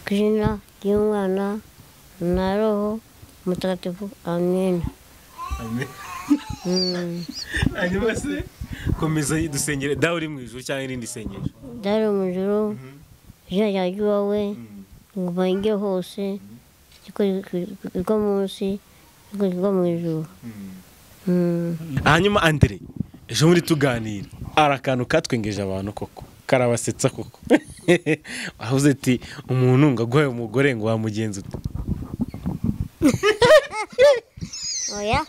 Ku izina ry'Umwana na Roho Mutagatifu, amen. Hanyuma se komeza dusengere Dawe uri mu ijuru cyangwa irindi sengesho. Dawe mu ijuru, izina ryawe ryubahwe, ingoma ijye hose, iko munsi, iko mu ijuru. Hanyuma Andre, ejo muri tuganira ari akantu katwengeje abantu koko, karabasetsa koko. Wavuze ati umuntu ngo aguhaye umugore ngo wamugenza ute? Oya,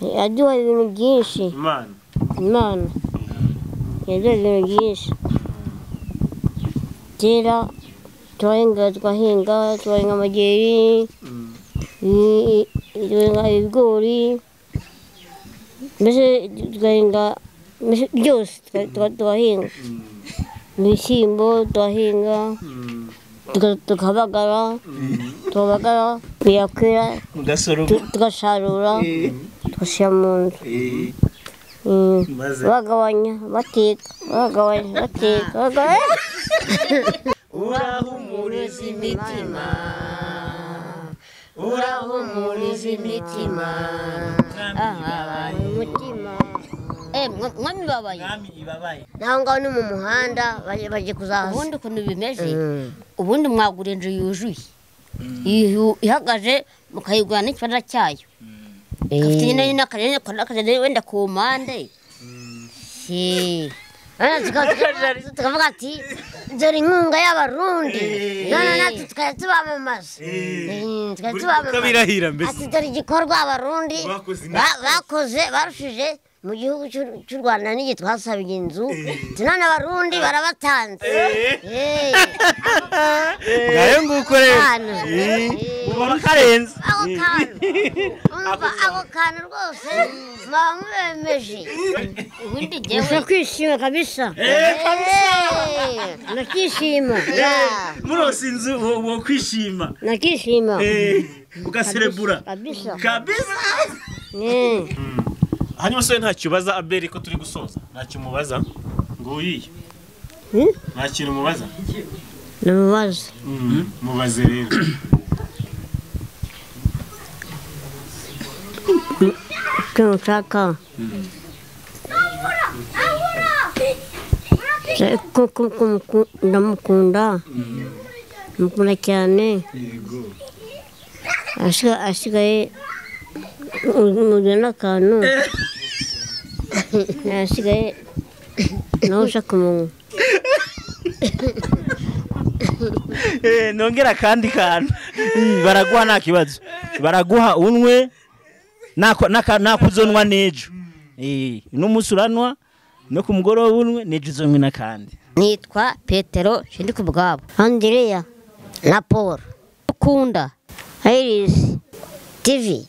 yaduhaye ibintu byinshi. Imana. Imana yaduhaye ibintu byinshi. Kera twahinga, twahinga amajeri, twahinga ibigori, mbese tugahinga byose, tugahinga ibishyimbo, tugahinga, tukabagara, birakwira, tugasarura, tugashyira mu nzu, bagabanya bateka, bagabanya bateka. Urahumuriza imitima, urahumuriza imitima, umutima mwami babaye. Naho ngaho ni mu muhanda bagiye kuzaza. Ubundi ukuntu bimeze, ubundi mwagura inzu yuzuye ihagaze, mukayigura n'ikibanza cyayo, gafite nyine n'akajagari wenda ku mpande. Tukavuga ati dore inkunga y'Abarundi, none natwe tukajya tubamamaza, ati dore igikorwa Abarundi bakoze, barushije mu gihugu cy'u Rwanda n'igihe twasabiye inzu, none Abarundi barabatanze. Ngayo nguko rero karenze ako kantu rwose muba mubemeje. Ubundi njyewe kwishima kabisa, nakishima murose inzu wo kwishima, nakishima ugaserebura kabisa kabisa. Hanyuma se ntacyo ubaza Abeli ko turi gusoza? Ntacyo umubaza ngo uyiye? Nta kintu umubaza? Namubaza. Mubaze rero. Icyo nshaka ndamukunda, mukunda cyane, asigaye mugena n'akantu, asigaye nawe ushaka umuntu. Nongera akandi kantu, baraguha nta kibazo, baraguha unwe nakuzonwa n'ejo, n'umunsi uranwa no ku mugoroba unwe n'ejo uzonwe n'akandi. Nitwa Petero Sindikubwabo, Andrea na Paul, ukunda Iris TV.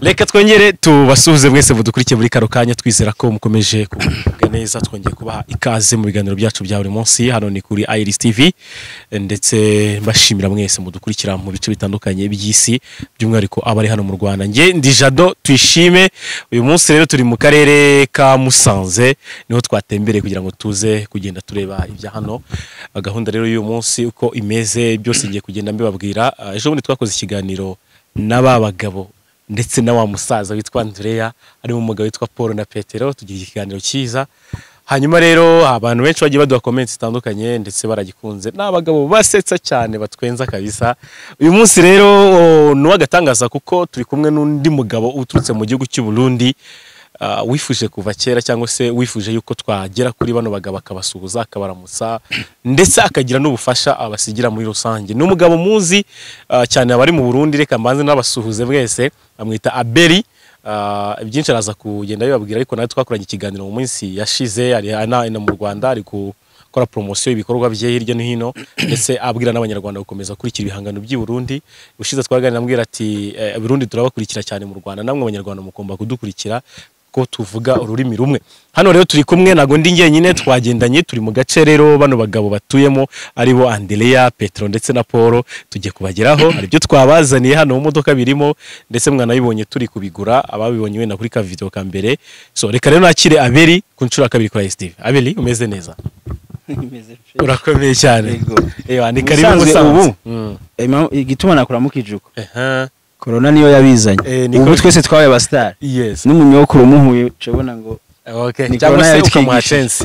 Reka twongere tubasuhuze mwese mudukurikiye muri kano kanya, twizera ko mukomeje kugubwa neza. Twongeye kubaha ikaze mu biganiro byacu bya buri munsi hano ni kuri Iris TV, ndetse mbashimira mwese mudukurikira mu bice bitandukanye by'isi, by'umwihariko abari hano mu Rwanda. Nge ndi Jado Tuyishime. Uyu munsi rero turi mu karere ka Musanze, niho twatembereye kugira ngo tuze kugenda tureba ibya hano. Gahunda rero y'uyu munsi uko imeze byose ngiye kugenda mbibabwira. Ejo bundi twakoze ikiganiro n'aba bagabo ndetse na wa musaza witwa Andrea, harimo umugabo witwa Paul na Petero, tugira ikiganiro cyiza. Hanyuma rero abantu benshi bagiye baduha comments zitandukanye ndetse baragikunze, n'abagabo basetsa cyane batwenza kabisa. Uyu munsi rero ni uw'agatangaza kuko turi kumwe n'undi mugabo uturutse mu gihugu cy'u Burundi, wifuje kuva kera cyangwa se wifuje yuko twagera kuri bano bagabo akabasuhuza, akabaramutsa, ndetse akagira n'ubufasha abasigira muri rusange. Ni umugabo muzi cyane abari mu Burundi, reka mbanze n'abasuhuze mwese. Amwita Abeli. Byinshi araza kugenda bibabwira, ariko nawe twakoranye ikiganiro mu minsi yashize, ari ana mu Rwanda, ari gukora promotion y'ibikorwa bye hirya no hino, ndetse abwira n'Abanyarwanda gukomeza kurikira ibihangano by'i Burundi. Ushize twaganira ambwira ati Burundi turabakurikira cyane mu Rwanda, namwe Abanyarwanda mugomba kudukurikira. ko tuvuga ururimi rumwe. Hano rero turi kumwe, ntago ndi njyenyine, twagendanye, turi mu gace rero bano bagabo batuyemo aribo Andereya, Petro ndetse na Paul. Tugiye kubageraho, hari ibyo twabazaniye hano mu modoka birimo, ndetse mwanabibonye turi kubigura, ababibonye wenda kuri ka video ka mbere. So reka rero nakire Abeli ku nshuro ya kabiri kuri STV. Abeli, umeze neza? Urakomeye cyane. Ewa, ni karibu. Musanze ubu. Igituma nakuramukije uko corona niyo yabizanye, ubu twese twabaye aba star. Yes. N'umunyokuru muhuye ucabona ngo okay, cyangwa se ukamuha chance.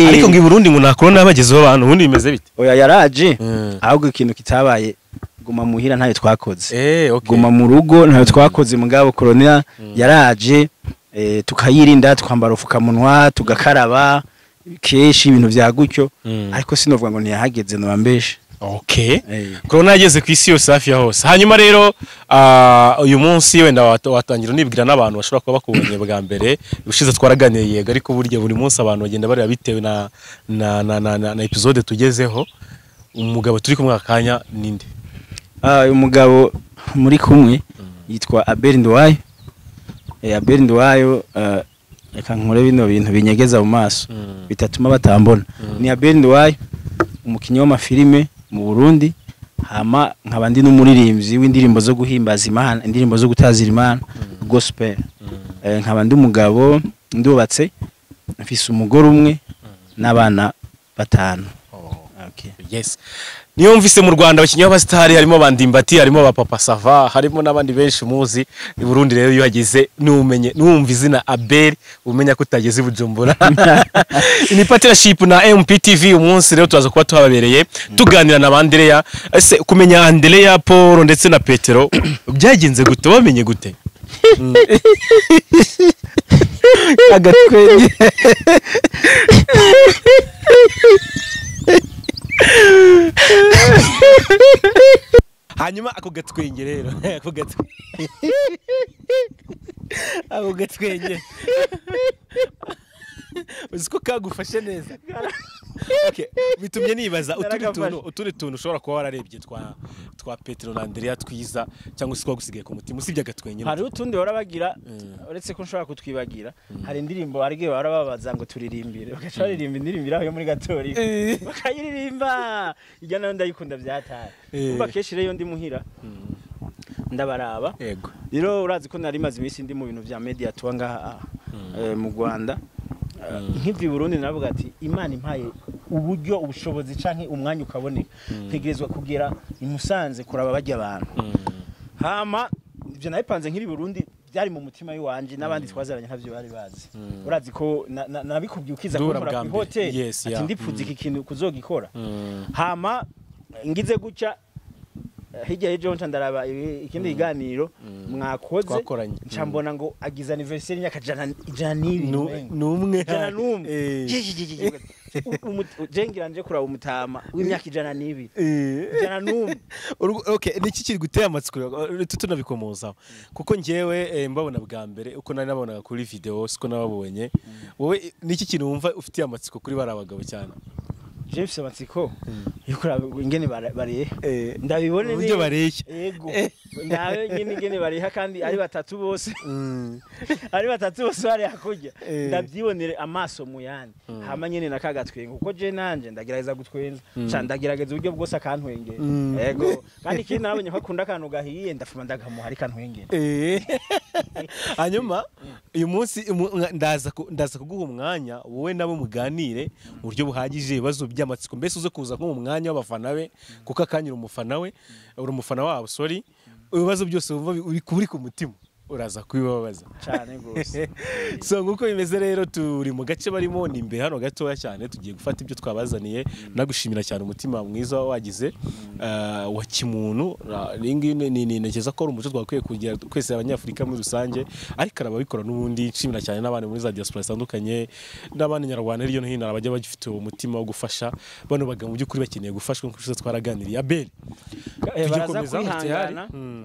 Ariko ngo i Burundi ngo nta corona yabagezeho abantu, ubundi bimeze bite? Oya, yaraje, ahubwo ikintu kitabaye guma muhira ntayo twakoze. Guma mu rugo ntayo twakoze, mugabo corona yaraje, tukayirinda, twambara ufukamunwa, tugakaraba kenshi, ibintu vya gutyo, ariko sinovuga ngo ntiyahageze nobambeshe. Okay. Corona yageze ku isi yose hafi ya hose. Hanyuma rero uyu munsi wenda watangira unibwira n'abantu bashobora kuba bakubonye bwa mbere. Ubushize twaraganiye yego, ariko burya buri munsi abantu bagenda bareba bitewe na na na na, na, na episode tugezeho. Umugabo turi kumwe akanya ninde? Uyu mugabo muri kumwe yitwa Abel Nduwayo. Abel Nduwayo, reka nkore bino bintu binyegeza mu maso bitatuma batambona. Ni Abel Nduwayo, umukinyi w'amafilime mu Burundi, hama nkaba ndi n'umuririmbyi w'indirimbo zo guhimbaza Imana, indirimbo zo gutazira Imana, gospel. Nkaba ndi umugabo, ndubatse, mfise umugore umwe n'abana 5. Okay. Yes. Niyo mvise mu Rwanda abakinyi b'abasitari harimo Bandimbati, harimo ba Papa Sava, harimo n'abandi benshi muzi. I Burundi rero iyo hageze numenye numva izina Abel umenya ko utageze i Bujumbura. Ni partnership na MPTV. Umunsi rero turaza kuba tuhababereye tuganira na Andereya. Ese kumenya Andereya, Paul ndetse na Petero byagenze gute? Wamenye gute? Agatwenge. Hanyuma ako gatwenge rero, ako gatwenge uzi ko kagufashe neza. Okay, bitumye nibaza utundi tuntu ushobora kuba wararebye twa Petero na Andereya twiza, cyangwa se twagusigaye ku mutima usibye agatwenge. Hari utundi warabagira, uretse ko nshobora kutwibagira. Hari indirimbo arigiye barababaza ngo turirimbire, bagaca baririmba indirimbo iraho yo muri Gatolika, bakayiririmba ijya nayo ndayikunda byataye. Kumva kenshi rero ndi muhira ndabaraba. Yego. Rero urazi ko nari maze iminsi ndi mu bintu vya media tuwa ngaha mu Rwanda. Nkivi Burundi navuga ati Imana impaye uburyo, ubushobozi canke umwanya ukaboneka, ntegerezwa kugera i Musanze kuraba bajya abantu. Hama ivyo nabipanze nkiri Burundi, byari mu mutima wanje, n'abandi twazaranye ntavyo bari bazi. Urazi ko nabikubwiye ukiza kumpora ku hotel, ati ndipfuza iki kintu kuzogikora. Hama ngize gutya hirya y'ejo nca ndaraba ikindi kiganiro mwakoze, nca mbona ngo agize anniversaire y'imyaka 101 n'umwe. 101. Jengira nje kuraba umutama w'imyaka 102. 101. Okay, niki kiri guteye amatsiko tutunabikomozaho, kuko njyewe mbabona bwa mbere uko nari nabonaga kuri video siko nababonye. Wowe niki kintu wumva ufitiye amatsiko kuri bari abagabo cyane? James amatsiko yuko ingene barehe, ndabibone uburyo bareshya. Yego, ndabe nyine ingene bareha, kandi ari batatu bose, ari batatu bose bari hakurya, ndabyibonere amaso mu yandi. Hama nyine nakagatwenga, kuko je nanje ndagerageza gutwenza, ca ndagerageza uburyo bwose akantwengera. Yego, kandi ikindi nabonye ko akunda akantu gahiye, ndafuma ndagamuha ariko antwengera. Hanyuma uyu munsi ndaza kuguha umwanya wowe nabo muganire mu buryo buhagije ibibazo by'amatsiko, mbese uze kuza nko mu mwanya w'abafana be, kuko akanyura umufana we, uri umufana wabo, sorry, ibibazo byose wumva uri ku mutima uraza kubibabaza cyane gose. So nkuko bimeze rero turi mu gace barimo, ni imbere hano gatoya cyane, tugiye gufata ibyo twabazaniye. Nagushimira cyane umutima mwiza wagize wa kimuntu. Ni ntekereza ko ari umuco twakwiye kugira twese abanyafurika muri rusange, ariko arababikora n'ubundi. Nshimira cyane n'abandi muri za diaspora zitandukanye n'abandi nyarwanda hirya no hino abajya bagifite umutima wo gufasha bano bagabo, mu by'ukuri bakeneye gufashwa nk'uko twaraganiriye. Abel,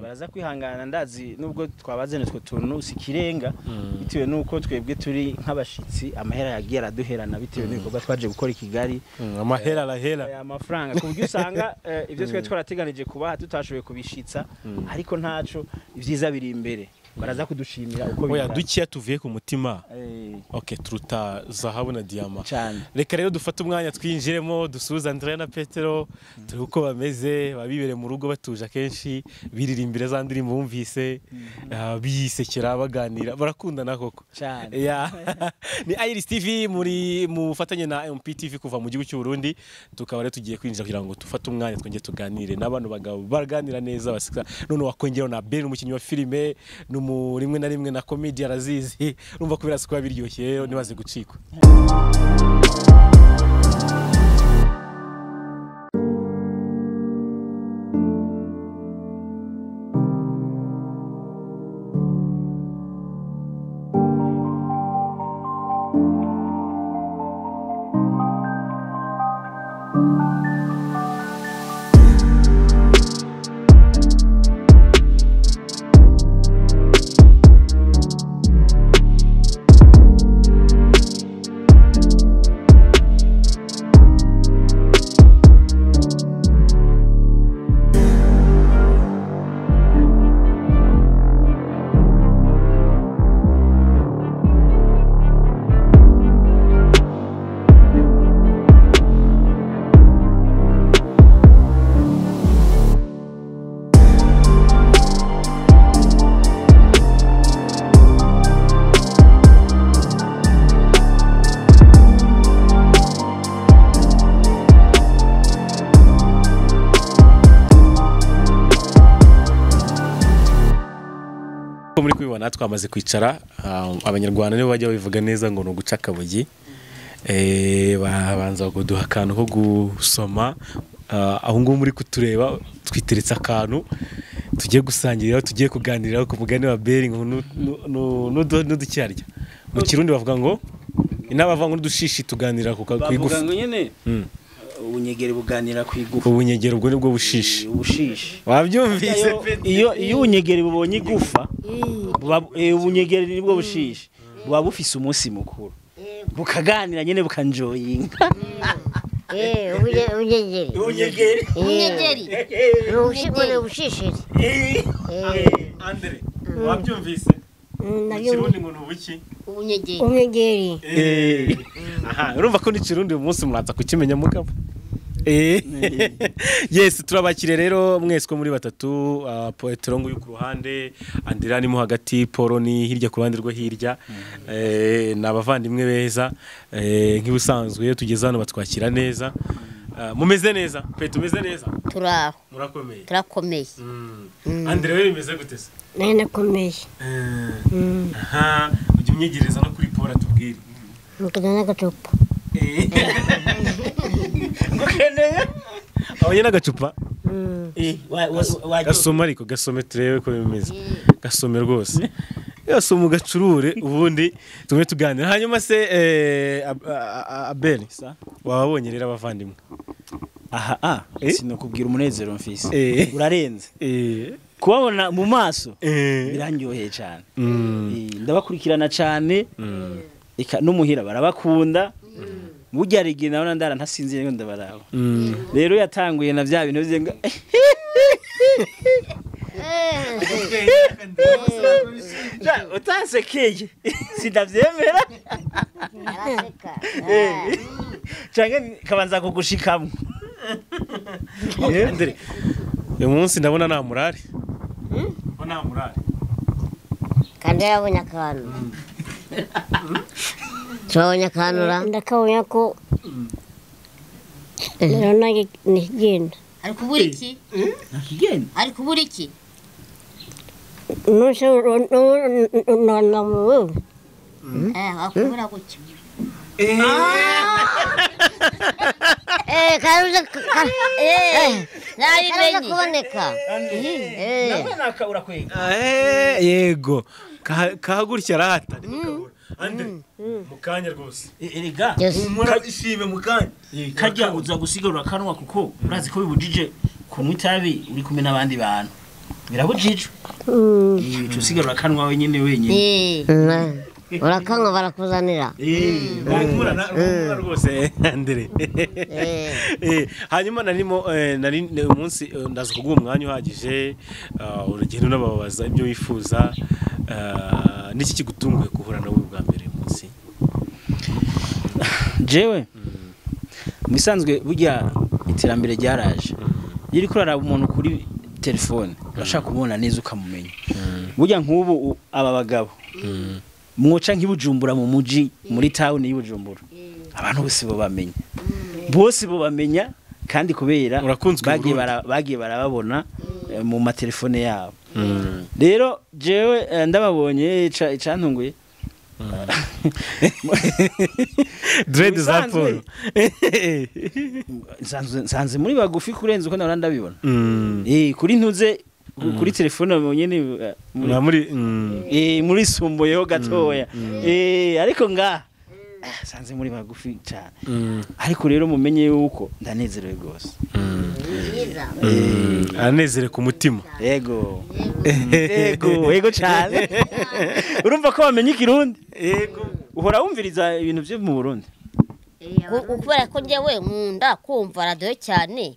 baraza kwihangana, ndazi nubwo twabaze nitwe tuntu sikirenga, bitewe nuko twebwe turi nk'abashitsi, amahera yagiye araduherana bitewe n'ibikorwa twaje gukora i Kigali. Amahera arahera, amafaranga ku buryo usanga ibyo twe twarateganije kubaha tutashoboye kubishitsa, ariko ntaco, ibyiza biri imbere. Baraza kudushimira uko Oya, bingana. Dukeya tuvuye ku mutima. Okay, turuta zahabu na diyama. Cyane. Reka rero dufate umwanya twinjiremo, dusuhuze Andrea na Petero, turi uko bameze, babibere mu rugo batuje, akenshi biririmbira za ndirimbo bumvise, bisekera, baganira, barakundana koko. Cyane. Yeah. Ni Iris TV muri mu bufatanye na MP TV kuva mu gihugu cy'u Burundi, tukaba rero tugiye kwinjira kugira ngo dufate umwanya twongere tuganire n'abantu bagabo baganira neza baseka. None wakongeraho na Ben, umukinnyi wa filime, n'umu rimwe na rimwe na comedy arazizi, urumva ko biraza kuba biryoshye rero ntibaze gucikwa. Uko muri kubibona twamaze kwicara, abanyarwanda nibo bajya babivuga neza ngo ni uguca akabogi. Babanza kuduha akantu ko gusoma, aho nguho muri kutureba twiteretse akantu tugiye gusangiriraho, tugiye kuganiriraho ku mugani wa Beri ngo n'uducyarya. Mu Kirundi bavuga ngo inaba bavuga ngo n'udushishi tuganira ku Bavuga igufa. ngo nyene ubunyegeri buganira ku igufa. Ubunyegeri ubwo nibwo bushishi. Ubushishi. Wabyumvise? Iyo ubunyegeri bubonye igufa, ubunyegeri nibwo bushishi, buba bufise umunsi mukuru, bukaganira nyene, bukanjoyinga. Ubunyegeri. Ubunyegeri. Ubunyegeri. Ni ubushishiri. Andre, wabyumvise? Mu Kirundi ngo ni ubuki? Ubunyegeri. Ubunyegeri. Aha, urumva ko n'ikirundi uyu munsi muraza kukimenya mugabo. Yes, turabakire rero mwese ko muri batatu, Petero nguyu ku ruhande, Andrea ni mo hagati, Paul ni hirya ku ruhande rwo hirya. Ni abavandimwe beza, nk'ibisanzwe iyo tugeze hano batwakira neza. Mumeze neza? Petero, umeze neza? Turaho. Murakomeye? Turakomeye. Andrea, we bimeze gute se? Nayo nakomeye. Aha, ujye umyegereza no kuri Paul atubwire. Mukajya n'agacupa. Ngukeneye. Abonye n'agacupa? Gasoma ariko, gasome turebe ko bimeze. Gasome rwose. Gasome ugacurure ubundi tume tuganira. Hanyuma se Abel, wababonye rero abavandimwe? Aha, sinokubwira umunezero mfise. Urarenze. Kubabona mu maso birandyoheye cyane. Ndabakurikirana cyane. Eka n'umuhira barabakunda. Burya rigi nabona ndara ntasinziriye ngo ndabaraba. Rero yatanguye na bya bintu bye ngo utasekeye sindavyemera. Araseka. Canke kabanza kugushikamwo. Andre, uyu munsi ndabona nta murari. Nta murari. Kandi yabonye akantu. Twabonye akantu ra. Ndakabonye ko rero nanjye ntigenda. Ari kubura iki? Nakigenda. Ari kubura iki? Nuse wewe. Akubura gutya. Karuza Nabimenye. kuboneka. Nawe naka urakwega. Yego. Kahagurukira arahata. Andre, mukanya rwose. Erega Humura ishime mukanya. Kajya uza gusigarura kanwa kuko urazi ko bibujije kunywa itabi uri kumwe n'abandi bantu. Birabujijwe. Usigarura kanwa wenyine wenyine. Urakanywa barakuzanira. Humura rwose Andre. Hanyuma narimo nari umunsi ndaza kuguha umwanya uhagije, urugendo n'ababaza ibyo wifuza. Niki kigutunguye guhura nawe bwa mbere uyu munsi? Jewe musanzwe burya iterambere ryaraje. Iyo uriko uraraba umuntu kuri telefone urashaka kumubona neza ukamumenya. Burya nk'ubu aba bagabo mwoca nk'ibujumbura mu muji muri town y'Ibujumbura, abantu bose bo bamenya, bose bo bamenya, kandi kubera bagiye barababona mu matelefone yabo. Rero jewe ndababonye icantunguye dread za Paul nsanze muri bagufi kurenza uko nahora ndabibona. Kuri ntuze kuri telefone nyene muri muri sumbuyeho gatoya, ariko nga sanze muri bagufi cyane. Ariko rero mumenye yuko ndanezerewe gose. Anezere ku mutima. Yego. Yego, yego cyane. Urumva ko bamenye ikirundi? Yego. Uhora wumviriza ibintu byo mu Burundi? Kubera ko njyewe nkunda kumva radio cyane,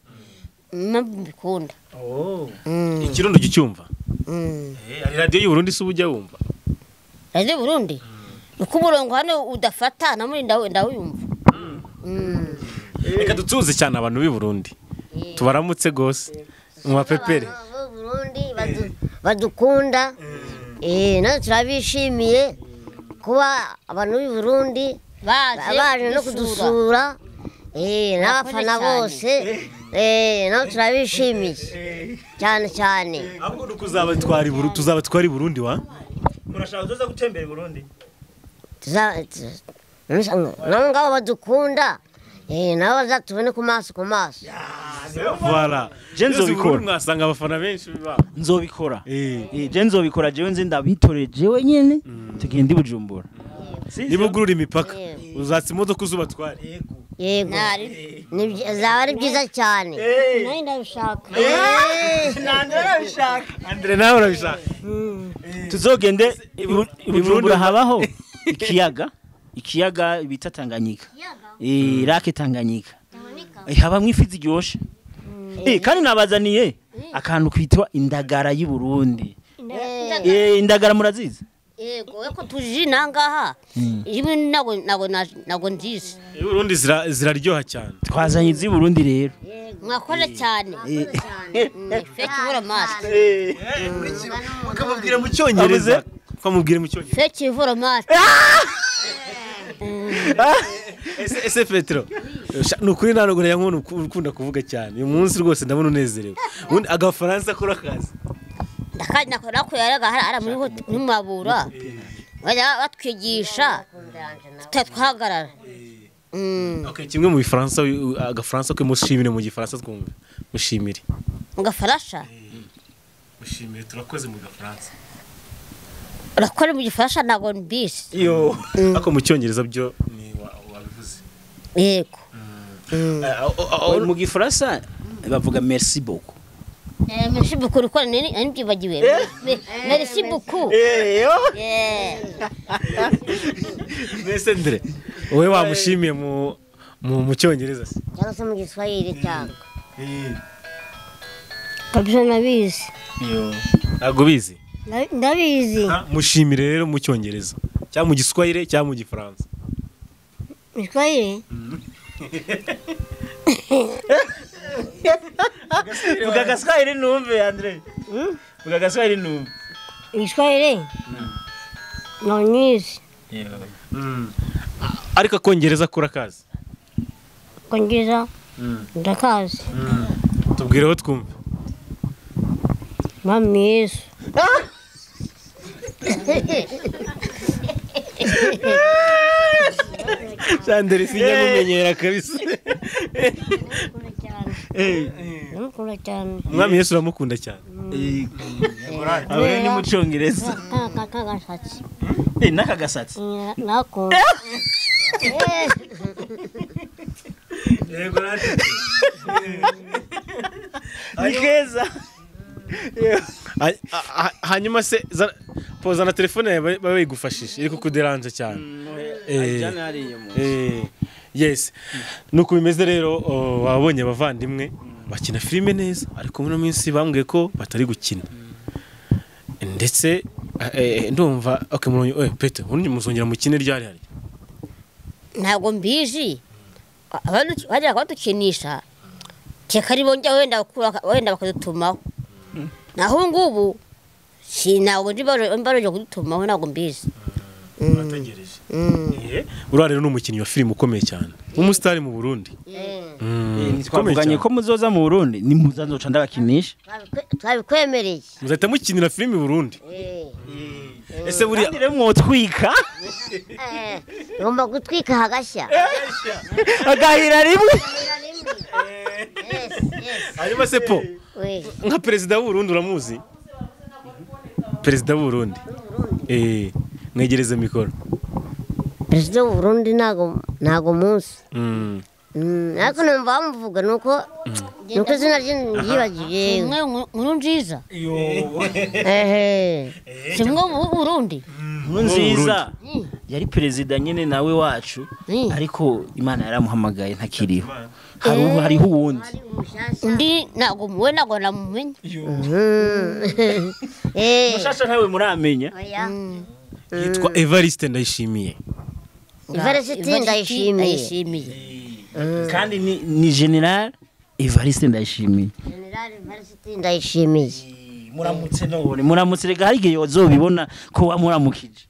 mbikunda. Ikirundi ugicyumva? Radio y'u Burundi se ubujya wumva? Radio y'u Burundi? Uko umurongo hano udafata na muri ndawumva. Reka dutuze cyane abantu b'i Burundi. Tubaramutse gose mu bapepere. Burundi badukunda. Natwe turabishimiye kuba abantu b'i Burundi baje no kudusura. N'abafana bose. Natwe turabishimiye cyane cyane. Ahubwo nukuzabatwara i Burundi, tuzabatwara i Burundi wa? Murashaka uzoza gutembera i Burundi? Nangabo badukunda. Nabo bazatubone ku maso ku maso. Voilà. Je nzobikora. Mwasanga abafana benshi biba. Nzobikora. Je nzobikora jewe nze ndabitoreye jewe nyene tugende i Bujumbura. Nibugurura imipaka uzatsa imodoka uzubatware. Yego. Zaba ari byiza cyane. Nawe ndabishaka. Nandre arabishaka. Andre nawe urabishaka. Tuzogende i Bujumbura habaho ikiyaga bita Tanganyika. Lake Tanganyika. Habamwe ifi ziryoshe. Kandi nabazaniye akantu kwitwa indagara y'u Burundi. Indagara murazizi? Yego, eko tuji nangaha. Ibi nago nzizi. I Burundi ziraryoha cyane. Twazanye izi Burundi rero. Mwakora cyane. Fake vura mask. Ukamubwira mu cyongereza. Ukamubwira mu cyongereza. Fake vura mask. Ese Petro, nukuri ntanogora yankubona ukunda kuvuga cyane. Uyu munsi rwose ndabona unezerewe. Ubundi agafaransa kora kazi. Ndakanya nakuyaraga hara muri ntimabura. Bajya batwigisha twahagarara. Okay, kimwe mu bifaransa agafaransa ko mushimire mu gifaransa twumve. Mushimire. Mu gafaransa? Mushimire turakoze mu gafaransa. Urakora mu gifaransa ntago mbisi. Yo, ako mu cyongereza byo ni wabivuze. Yego. Mu gifaransa bavuga merci beaucoup. Merci beaucoup uko nini ntibagiwe. Merci beaucoup. Mbese Ndre, wowe wamushimiye mu cyongereza se? Cyangwa se mu Giswahili cyangwa. Kabisa nabizi. Yo. Ntago bizi? Ndabizi. Mushimire rero mu cyongereza cyangwa mu Giswahili cyangwa mu Gifaransa. Giswahili? Vuga Gaswahili numve Andre. Vuga Gaswahili numve. Giswahili? Nonizi. Ariko kongereza kura kazi. Kongereza? Ndakazi. Tubwireho twumve. Mami Yesu. Sanderi sinjya mumenyera kabisa. Ndamukunda cyane. Umwami Yesu uramukunda cyane. Abe ni mu cyongereza. Kakagasatsi. Naka gasatsi. Nako. Yego rati. Ni keza. Hanyuma se poza na telefone yawe bayigufashisha iri kukuderanje cyane. Yes. Nuko bimeze rero wabonye abavandimwe bakina filime neza ariko muri minsi bambwiye ko batari gukina. Ndetse Ndumva okay muronyo Peter undi muzongera mukine ryari hari ntabwo mbizi abantu bajya badukinisha keka ari bonjya wenda wenda bakadutumaho naho ngubu sinabwo ndi baroje kudutumaho ntabwo mbizi murategereje. Uriya rero ni umukinnyi wa filime ukomeye cyane umusitari mu Burundi. Twavuganye ko muzoza mu Burundi ni muzanzoca ndabakinisha twabikwemereye muzahita mukinira filime i Burundi. Ese buriya rero mwotwika ngomba gutwika hagashya agahira rimwe. Hanyuma se po nka perezida w'u Burundi uramuzi? Perezida w'u Burundi mwegereze mikoro. Perezida w'u Burundi ntago munsi. Ariko numva bamuvuga nuko izina rye ryibagiye. Nkuru nziza. Simwe mu Burundi. Nkuru nziza yari perezida nyene nawe wacu ariko Imana yaramuhamagaye ntakiriho. Hariho uwundi. Undi ntago muwe ntago namumenya. Mushasha ntawe muramenya. Yitwa Evariste Ndayishimiye. Evariste Ndayishimiye. Kandi ni General Evariste Ndayishimiye. General Evariste Ndayishimiye. Muramutse none muramutse rega hari igihe wazobibona ko wamuramukije.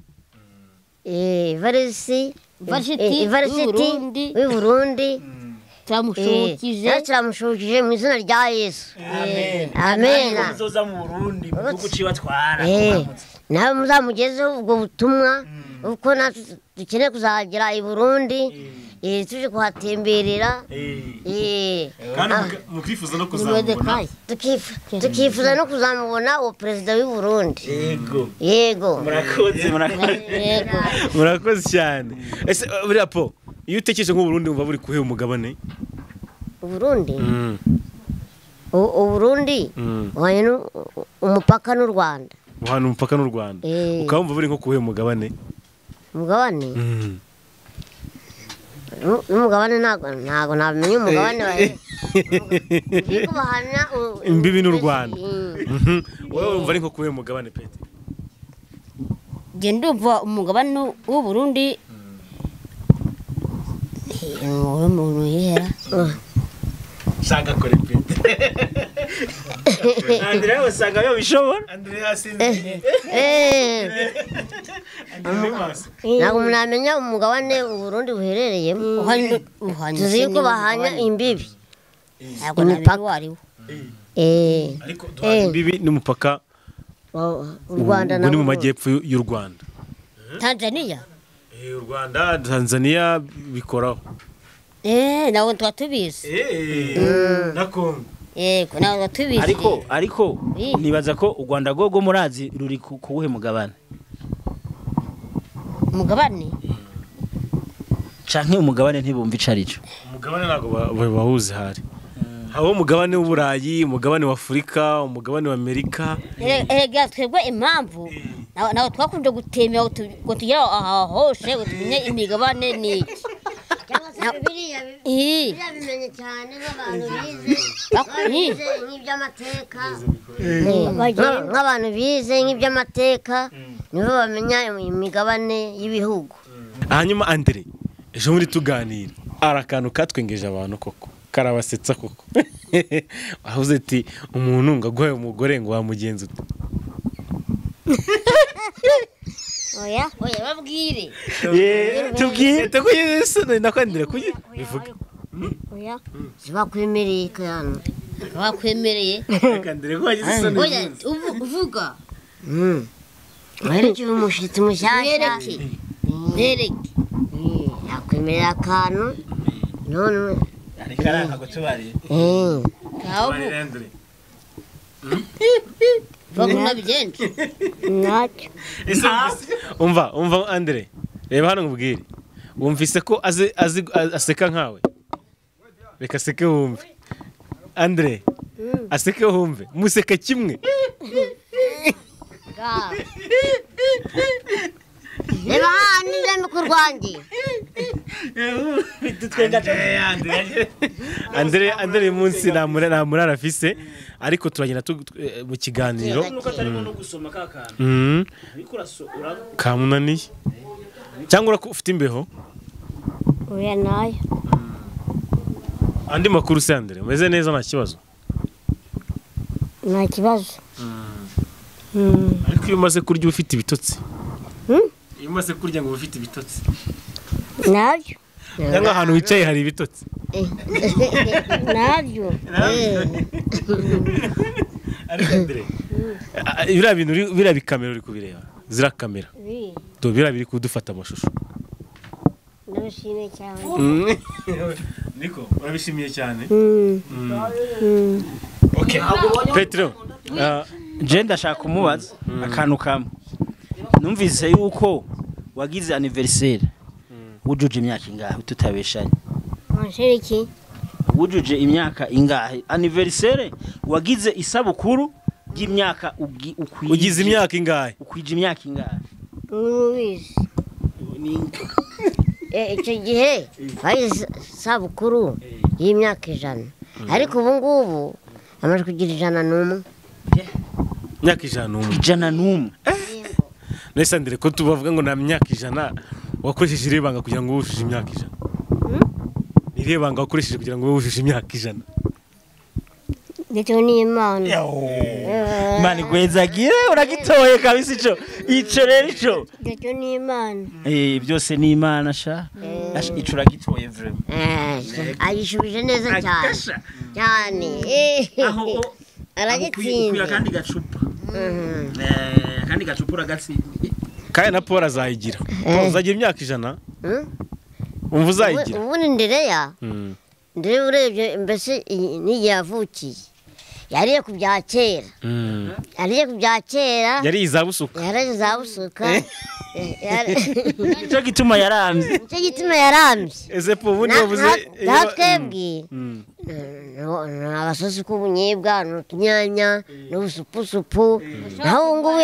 Evariste w'i Burundi turamushukije. Turamushukije mu izina rya Yesu. Amen. Amen. Muzoza mu Burundi mu gihugu ciwe atwara. Nawe muzamugezeho ubwo butumwa uko natwe dukeneye kuzagera i Burundi tuje kuhatemberera kandi mukifuza no kuzamubona tukifuza no kuzamubona uwo perezida w'i Burundi. Yego yego murakoze murakoze murakoze cyane. Ese buriya po iyo utekereje nk'u Burundi umva buri kuhe umugabane? Uburundi Uburundi umupaka n'u Rwanda. Uhana umupaka n'u Rwanda ukabumva buri nko kuhe umugabane? Umugabane n'umugabane ntago namenye umugabane wawe bahana imbibi n'u Rwanda. Wowe umva ari nko kuhe umugabane Pete? Nge ndumva umugabane w'u Burundi umuntu yera shaka kore Pete. Andrea usanga yo bishobora. Andrea sinzi. Ntabwo munamenya umugabane u Burundi buherereyemo. Tuzi ko bahanya imbibi. Ntabwo namenye uwo ari we. Ariko duhana imbibi n'umupaka u Rwanda ni mu majyepfo y'u Rwanda. Tanzania. U Rwanda Tanzania bikoraho. Ntabwo twatubizi. Na Kongo. Yego ntabwo tubizi. Ariko nibaza ko u Rwanda rwo murazi ruri kuwuhe mugabane? Umugabane? Canke umugabane ntibumva ico arico. Umugabane ntabwo bahuze hari. Habo umugabane w'Uburayi, umugabane wa Afrika, umugabane wa Amerika. Erega twebwe impamvu nawe twakunze gutemera ngo tugere aha hose ngo tumenye imigabane ni iki. Biriya bimenye cyane nk'abantu bize nk'iby'amateka nk'abantu bize nk'iby'amateka nibo bamenya imigabane y'ibihugu. Hanyuma Andre ejo muri tuganira ari akantu katwengeje abantu koko karabasetsa koko. Ahuze ati umuntu ngo aguhe umugore ngo wamugenza ute? Oya oya babwire. Tubwire tukuye nakwandira kuye bivuga. Oya zibakwemereye kandi bakwemereye. Kandire ko wagize isoni. Oya uvuga. Mwereke umushitsi mushyashya. Mwereke. Yakwemerera akantu none ariko aranga gutubariye. Kawo. Baguna bigenze. Ntacyo. Umva Andre reba hano nkubwire. Wumvise ko azi aseka nkawe? Reka aseke wumve. Andre aseke wumve. Museka kimwe. Reba hano ndemi ku rwanjye. Andre uyu munsi nta murara afise, ariko turagenda mu kiganiro. Nuko atarimo no gusoma ka kantu. Ariko Kamunaniye. Cyangwa ufite imbeho? Oya nayo. Andi makuru se Andre, umeze neza nta kibazo? Nta kibazo. Ariko iyo umaze kurya ufite ibitotsi. Iyo umaze kurya ngo ufite ibitotsi. Nabyo. Cyangwa ahantu wicaye hari ibitotsi. Nabyo. Ariko Andre, biriya bintu biriya bikamera uri kubireba. Zira kamera. Do biriya biri kudufata amashusho. Ndabishimiye cyane. Niko, urabishimiye cyane? Okay. Petro, je ndashaka kumubaza akantu kamwe. Numvise yuko wagize anniversaire. Wujuje imyaka ingahe tutabeshanye? Anseriki. Wujuje imyaka ingahe? Anniversaire wagize isabukuru y'imyaka ukwije. Ugize imyaka ingahe? Ukwije imyaka ingahe? Ubizi. Icyo gihe wagize isabukuru y'imyaka 100. Ariko ubu ngubu amaze kugira 101. Imyaka 101. 101. Nese Andre ko tubavuga ngo na myaka 100 wakoresheje irebanga kugira ngo wujuje imyaka 100. Ni irebanga wakoresheje kugira ngo wujuje imyaka 100. Ndetse ni Imana. Imana igwezagire uragitoye kabisa ico. Ico rero ico. Ndetse ni Imana. Byose ni Imana sha. Ico uragitoye vraiment. Ayishubije neza cyane. Cyane. Aho aragitsinda. Kandi gacupa. Kandi gacupa uragatsinda. Kandi na Paul azayigira. Paul uzagira imyaka 100? Umva uzayigira. Ubundi Ndereya. Ndere urebye mbese n'igihe yavukiye. Yariye ku bya kera. Yariye ku bya kera. Yari izabusuka. Yari izabusuka. Nicyo gituma yarambye. Nicyo gituma yarambye. Ese po ubundi wavuze twebwe. Abasosi k'ubunyebwa n'utunyanya n'ubusupusupu. Naho ngubu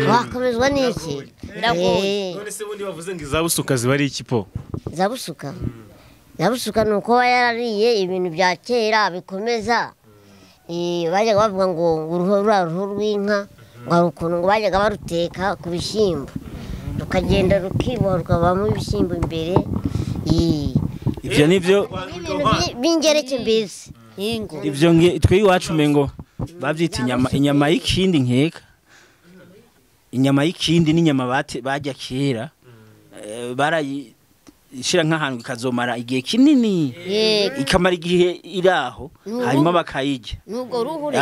wakomezwa n'iki? None se ubundi bavuze ngo izabusuka ziba ari iki po? Izabusuka. Izabusuka ni uko yarariye ibintu bya kera bikomeza. Bajyaga bavuga ngo uruhu rw'inka ngo hari ukuntu ngo bajyaga baruteka ku bishyimbo rukagenda rukiboha rukavamo ibishyimbo imbere. Ibyo nibyo b'ingereke mbese. Ibyo twe iwacu mengo babyita inyama y'ikindi nkeka. Inyama y'ikindi n'inyama bajya kera barayishira nk'ahantu ikazomara igihe kinini, ikamara igihe iraho hanyuma bakayirya. Nubwo ruhure.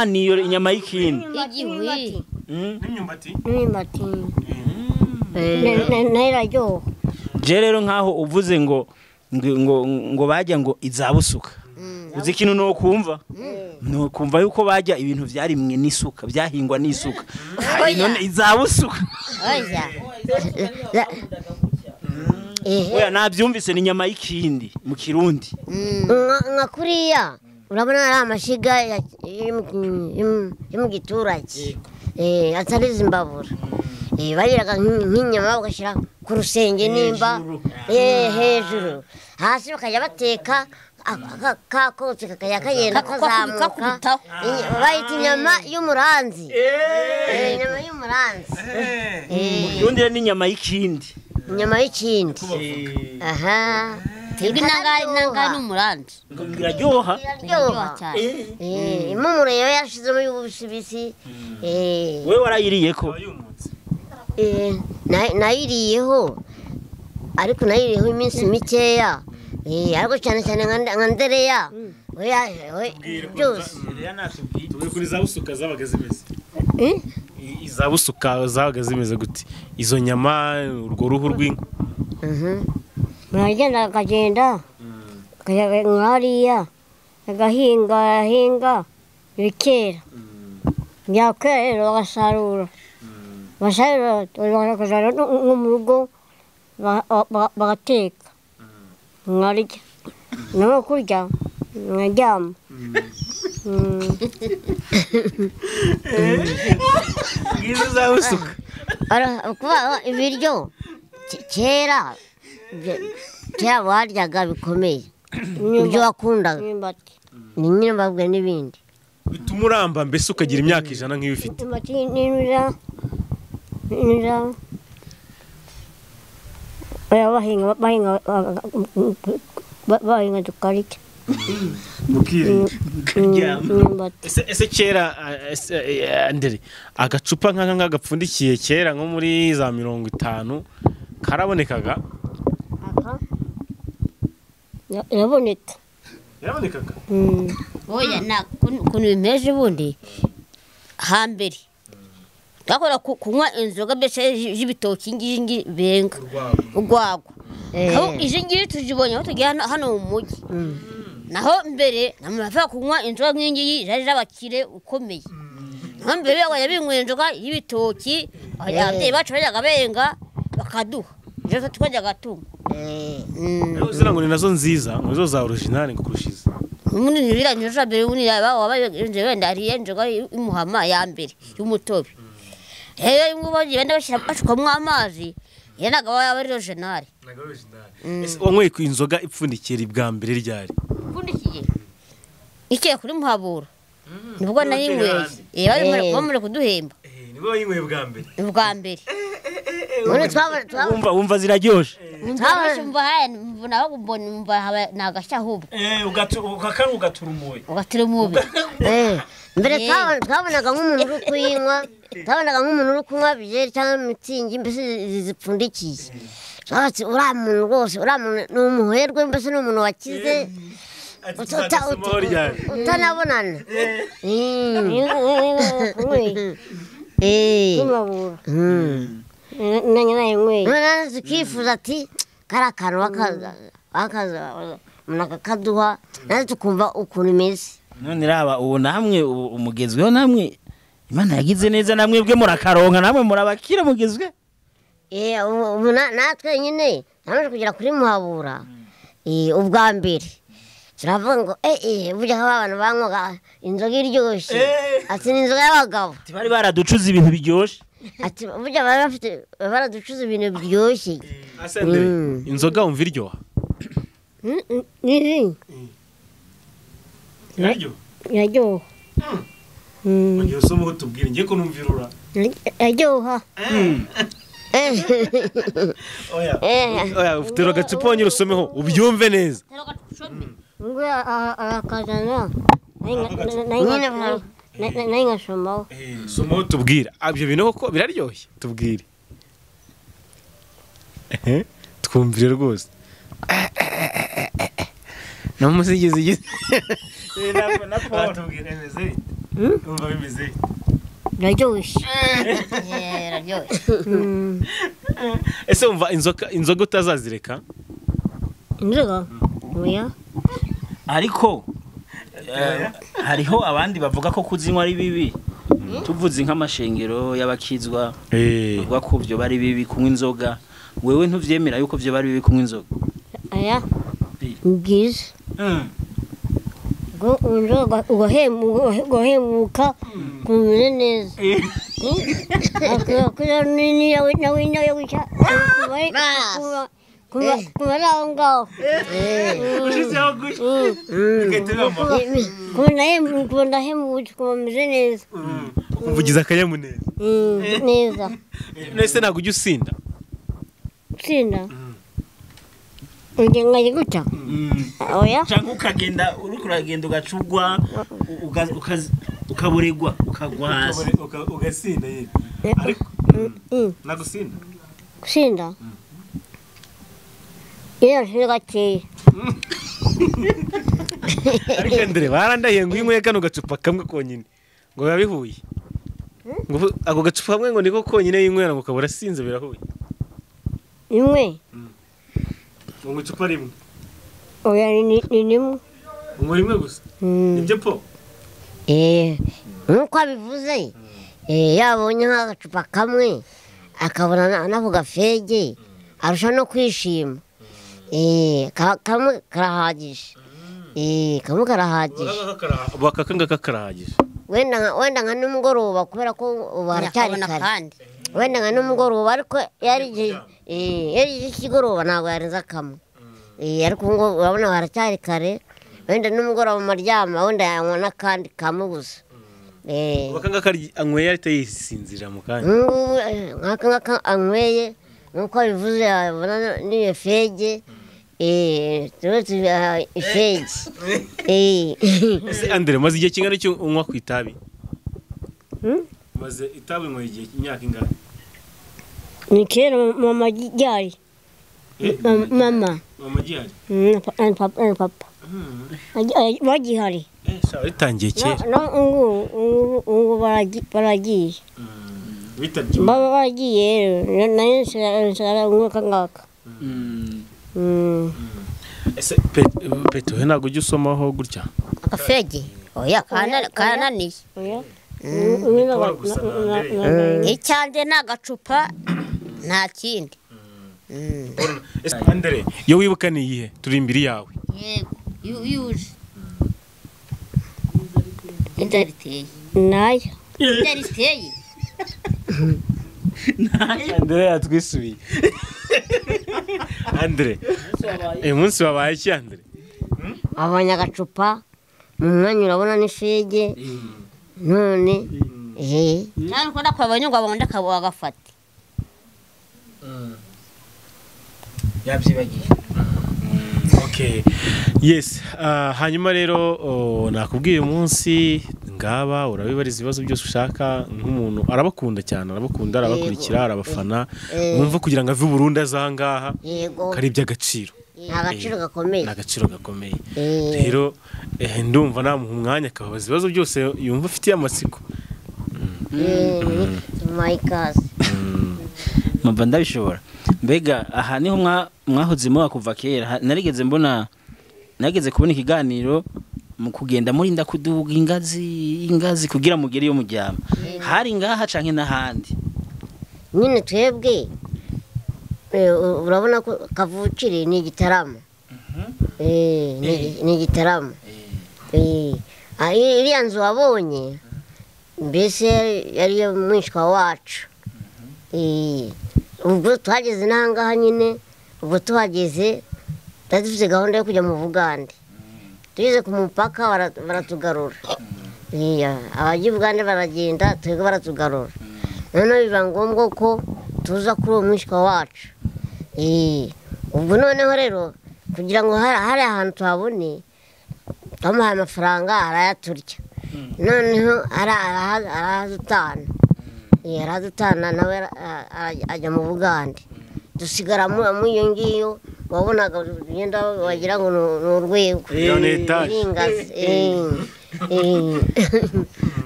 Niyo inyama y'ikindi. Igihwi. N'imyumbati. N'imyumbati. Nayo. Je rero nkaho uvuze ngo ngo bajya ngo izabusuka. Uzi ikintu no kumva? No kumva yuko bajya ibintu byarimwe n'isuka, byahingwa n'isuka. None izabusuka. Oya. Oya nabyumvise ni inyama y'ikindi mu Kirundi. Nka kuriya urabona ari amashiga yo mu giturage. Atari zimbabura. Bagiraga nk'inyama bagashyira ku rusenge nimba hejuru. Hasi bakajya bateka kakotse kakajya kagenda kazamuka. Bayita inyama y'umuranzi. Inyama y'umuranzi. Mu Kirundi ni inyama y'ikindi. Inyama y'ikindi. Aha. Twebwe inanga n'umuranzi. Iraryoha. Iraryoha cyane. Impumuro yo yashizemo y'ubusibisi. Wewe warayiriye ko? Nayiriyeho. Ariko nayiriyeho iminsi mikeya. Ariko cyane cyane nka Ndereya. Oya byose. Tubwire kuri zabusuka zabaga zimeze. Izabusuka zabaga zimeze gute? Izo nyama urwo ruhu rw'inka. Muragenda akagenda akajya nkariya agahinga ahinga bikera byakwera rero bagasarura basarura bakajyana nko mu rugo bagateka nkarya naho kurya nkaryama. Ngizo zabusuka. Kuba ibiryo kera kera waryaga bikomeye ibyo wakundaga ni nyine mbabwe n'ibindi bituma uramba mbese ukagira imyaka 100 nk'iyo ufite. Bahinga tukarya. Ese kera Andere agacupa nk'aka gapfundikiye kera nko muri za 50 karabonekaga? Aka yaraboneka. Yarabonekaga? Oya na kuntu bimeze ubundi hambere twakora kunywa inzoga mbese y'ibitoki ngiyi benga urwagwa. Aho izi ngiyi tuzibonye aho tugiye hano mu mujyi. Naho mbere namava kunywa inzoga nk'ingiyi zari z'abakire ukomeye. Naho mbere yabinyweye inzoga y'ibitoki ababyeyi bacu bajyaga benga bakaduha. Ejo twajyaga tunywa. Uzira ngo ni nazo nziza ngo zo za original ngo kurushiza. Umuntu nibira nyoza mbere ubundi wabaye wenda ariye inzoga imuhama ya mbere y'umutobe. Rero imwe bagiye benda bashyira bashukamwo amazi yanaga baba ari original. Naga original. Ese wanyweye ku inzoga ipfundikiye bwa mbere ryari? Ipfundikiye. Ikeye kuri Muhabura. Nibwo nayinyweye. Bari bamure kuduhemba. Nibwo wayinyweye bwa mbere. Bwa mbere. Wumva ziraryoshe. Umva haya mbona mbona nagashya ahubwo. Ukakara ugatura umubi. Ugatura umubi. Mbere twabonaga nk'umuntu uri kuyinywa, twabonaga nk'umuntu uri kunywa byeri cyangwa mitsingi mbese zipfundikiye. Twatsi uriya muntu rwose uriya muntu ni umuherwe mbese ni umuntu wakize. Utanabonana. Tukifuza ati kariya kantu umuntu akakaduha natwe tukumva ukuntu imeze. None raba ubu namwe umugezweho namwe Imana yagize neza namwe bwe murakaronka namwe murabakira mugezwe. Ubu natwe nyine namaze kugera kuri Muhabura ubwa mbere turavuga ngo burya aho abantu banywaga inzoga iryoshye ati ni inzoga y'abagabo. Bari baraducuza ibintu biryoshye. Ati burya bari bafite baraducuza ibintu biryoshye. Asendere inzoga wumva iryoha? Ni iraryoha. Ngiye usoma uko tubwire ngiye ko numva irura. Iraryoha. Oya oya ufite agacupa wonyine usomeho ubyumve neza. Ngo arakazana nayo nkasomaho. Somaho tubwire ibyo bintu koko biraryoshye tubwire. Twumvire rwose. No musigeze batubwire bimeze bite? Umva bimeze bite? Biraryoshye. Biraryoshye. Ese umva inzoga utazazireka? Inzoga? Oya. Ariko hariho abandi bavuga ko kuzinywa ari bibi. Tuvuze nk'amashengero y'abakizwa bavuga ko byo bari bibi kunywa inzoga. Wewe ntuvyemera yuko byo bari bibi kunywa inzoga? Aya. Bwiza. Ngo inzoga ugahemuka kumeze neza. Akora nini yawe nawe nawe wica. Kuba aho ngaho. Ushizeho gutya. Kuba ndahemutse kuba meze neza. Ukumva akanyamuneza. Neza. Nese ntabwo ujya usinda? Usinda? Nkajya gutya? Oya. Cyangwa ukagenda uriko uragenda ugacugwa ukaburegwa ukagwa hasi. Ugasinda yego. Ariko nagusinda? Gusinda? Iyo nsinda gakeya. Ariko Andre barandahiye ngo inyweye kano gacupa kamwe konyine ngo biba bihuye. Ngo ako gacupa kamwe ngo niko konyine yinywera ngo kabura sinze birahuye. Imwe? Ngo icupa rimwe. Oya ni rimwe. Ngo rimwe gusa. Nibyo po? Nkuko abivuze yabonye nk'agacupa kamwe akabona nako gafege arusha no kwishima. Kamwe karahagije. Kamwe karahagije. Bakakanga kakarahagije. Wenda nka nimugoroba kubera ko ubu haracyari kare. Wenda nka nimugoroba, ariko yari igihe cy'ikigoroba ntabwo yarenza kamwe. Ariko ubu ngubu urabona haracyari kare, wenda nimugoroba mu maryama wenda yanywa n'akandi kamwe gusa. Aka ngaka anyweye ahita yisinzira mu kanya. Nk'aka ngaka anyweye nk'uko abivuze yabona n'iyo fege, ifege. Ese Andre, maze igihe kingana iki unywa ku itabi? Maze itabi unyweye igihe imyaka ingana? Ni kera mama gihari. Mama. Mama gihari? Papa. Bagihari. Bitangiye kera. Ubu baragiye. Bitabye. Baba baragiye nayo nshara umwaka ngaka. Ese Peto ntabwo ujya usomaho gutya? Akafege. Oya kananiye. Oya. Icyanjye ni agacupa nta kindi. Ese Andre, iyo wibuka ni iyihe? Turi imbere yawe. Yego, yuje. Indariteye. Nayo. Indariteye. Andre yatwisubiye. Andre, uyu munsi wabaye iki Andre? Abonye agacupa mu mwanya urabona n'ifege none cyane uko nakwabonye ngo abonde agafate. Yabyibagiye. Okay. Yes, hanyuma rero nakubwiye umunsi ngaba urabibariza ibibazo byose ushaka nk'umuntu arabakunda cyane, arabakunda, arabakurikira, arabafana. Wumva kugira ngo ave i Burundi azangaha kari iby'agaciro. Agaciro gakomeye. Agaciro gakomeye. Rero ndumva namuha umwanya akabaza ibibazo byose yumva afitiye amatsiko. My cause. Mba ndabishobora. Mbega aha niho mwahozemo kuva kera. Narigeze mbona, nageze kubona ikiganiro mu kugenda murinda kuduga ingazi kugira mugere yo mujyama. Hari ngaha canke n'ahandi? Nyine twebwe urabona ko kavukire ni igitaramo. Ni igitaramo. Iriya nzu wabonye mbese yari mwishwa wacu. Ubwo tuhageze n'ahangaha nyine, ubwo tuhageze twari dufite gahunda yo kujya mu Bugande. Tugeze ku mupaka baratugarura. Abajya i Bugande baragenda, twebwe baratugarura. Noneho biba ngombwa ko tuza kuri uwo mwishwa wacu. Ubwo noneho rero kugira ngo hari ahantu tuhabone, twamuhaye amafaranga arayaturya. Noneho arahadutana. Aradutana nawe ajya mu Bugande. Dusigara mu iyo ngiyo wabonaga ugenda wagira ngo ni urwego.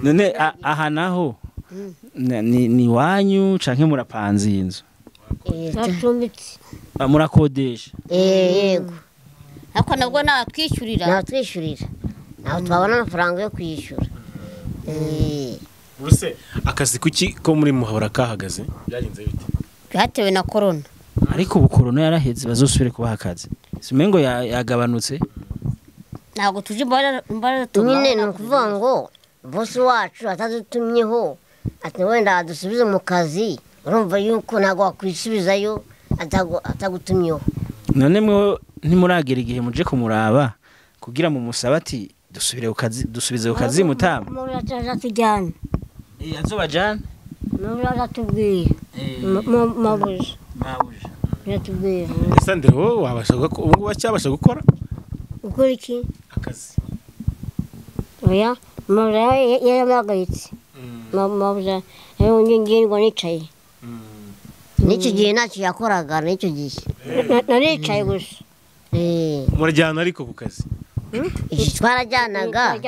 None aha naho ni wanyu canke murapanze iyi nzu? Turacumbitse. Murakodesha? Yego. Ariko nabwo natwishyurira. Natwishyurira. Ntabwo twabona amafaranga yo kwishyura. Ubuse akazi kuki ko muri Muhabura kahagaze byagenze bite? Byatewe na corona. Ariko ubu corona yaraheze bazosubire kubaha akazi. Simengo yagabanutse. Ntabwo tuje imbaraga tubona. Nyine ni ukuvuga ngo boss wacu atadutumyeho ati wenda adusubize mu kazi, urumva yuko ntabwo wakwisubizayo atagutumyeho. None mwe ntimuragera igihe muje kumuraba kugira mu musaba ati dusubire ku kazi, dusubize ku kazi mutama. Muratujyana. Azobajana? Muratubwiye. Mabuja. Mabuja. Muratubwiye. Ese Andre wowe wabasha ubu ngubu wacyabasha gukora? Gukora iki? Akazi. Oya, mabuja yaramahagaritse. Mabuja ngiye ngo nicaye. N'icyo gihe ntacyo yakoraga n'icyo gihe. Naricaye gusa. Murajyana ariko ku kazi? Iki twarajyanaga.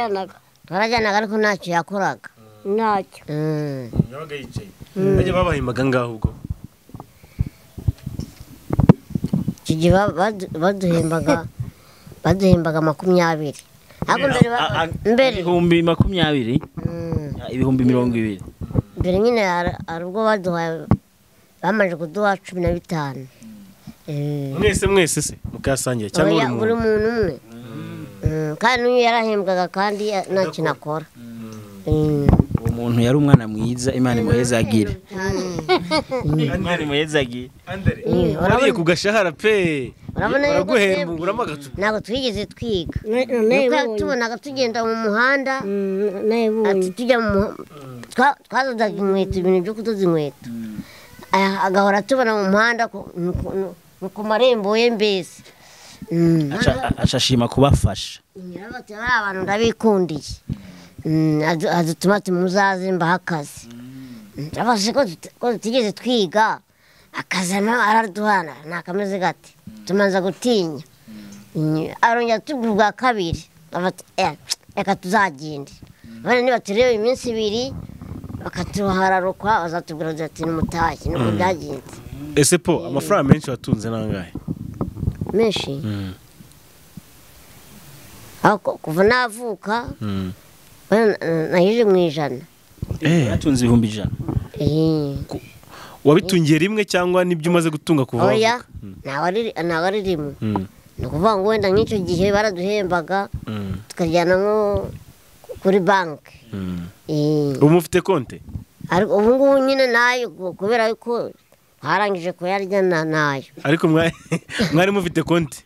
Twarajyanaga ariko ntacyo yakoraga. Ntacyo. Yabaga yicaye. Bajya babahembaga ngaho ubwo? Icyo gihe baduhembaga 20. Ariko mbere 20,000? 20,020. Mbere nyine hari ubwo baduhaye, bamaze kuduha 15. Mwese mwese se mukasangira cyangwa buri muntu umwe? Kandi n'uyu yarahembwaga kandi nta kintu akora. Uwo muntu yari umwana mwiza, Imana imuhezagire. Imana imuhezagiye. Andere wariye ku gashahara pe, Urabona yuko baraguhemba twebwe uguramo agacupa. Ntabwo twigeze twiga, nuko tubonaga tugenda mu muhanda, ati tujya mu twadodaga inkweto, ibintu byo kudoda inkweto, agahora tubona mu muhanda ku marembo ye mbese. Aca ashima kubafasha. Nyirabati bari abantu ndabikundiye, adutuma ati muzaze mbahe akazi. Ndabaza ko tutigeze twiga, akazana araduhana ntakameze gate, tumanza gutinya. Arongera tubwira ubwa kabiri, ati reka tuzagende, bane niba tureba iminsi 2 bakatuhararukwa bazatubwira ati nimutahe. Nuko byagenze. Ese po amafaranga menshi watunze nangahe? Menshi aho kuva navuka naheje mu 100. Yatunze 100,000. Wabitungiye rimwe cyangwa nibyo umaze gutunga kuva Oya, wavuka? Ntawe ari rimwe. Ni ukuvuga ngo wenda nk'icyo gihe baraduhembaga tukajyana nko kuri banki. Ubu mufite konte? Ariko ubu ngubu nyine nayo, kubera yuko twarangije kuyarya nayo. Ariko mwari mufite konti?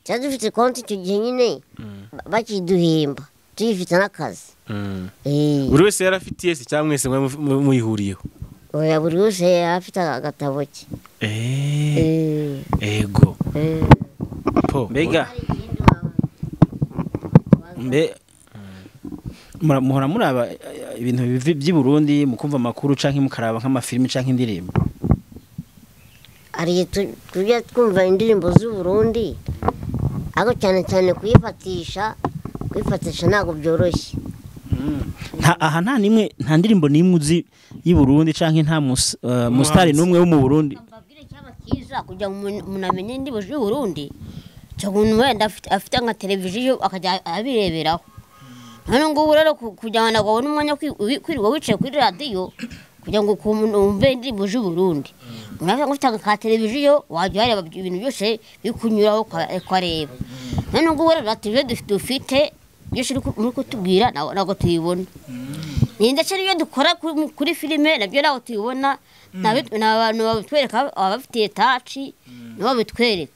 Cyari dufite konti icyo gihe nyine bakiduhemba, tuyifite n'akazi. Buri wese yari afite iye se cyangwa mwese mwari muyihuriyeho? Oya, buri wese yari afite agatabo ke. Ego po Mbega mbe muhora muraba ibintu by'i Burundi, mukumva amakuru canke mukaraba nk'amafilimi canke indirimbo? Hari igihe tujya twumva indirimbo z'u Burundi, ariko cyane cyane kuyifatisha ntabwo byoroshye. Nta aha nta nimwe, nta ndirimbo nimwe uzi y'i Burundi canke nta musitari n'umwe wo mu Burundi? Mbabwire cyaba cyiza kugira ngo umuntu amenye indirimbo z'u Burundi, cyangwa umuntu wenda afite nka televiziyo akajya abireberaho. None ngubu rero kugira ngo ntabwo abone umwanya wo kwirirwa wicaye kuri radiyo kugira ngo wumve indirimbo z'u Burundi. Umuntu afite nka televiziyo wajya wareba ibintu byose bikunyuraho ukareba. None ngubu rero televiziyo dufite byose uri kutubwira ntabwo tuyibona. Ni ndetse n'iyo dukora kuri filime nabyo ntabwo tuyibona, ni abantu babitwereka, abafitiye taci nibo babitwereka.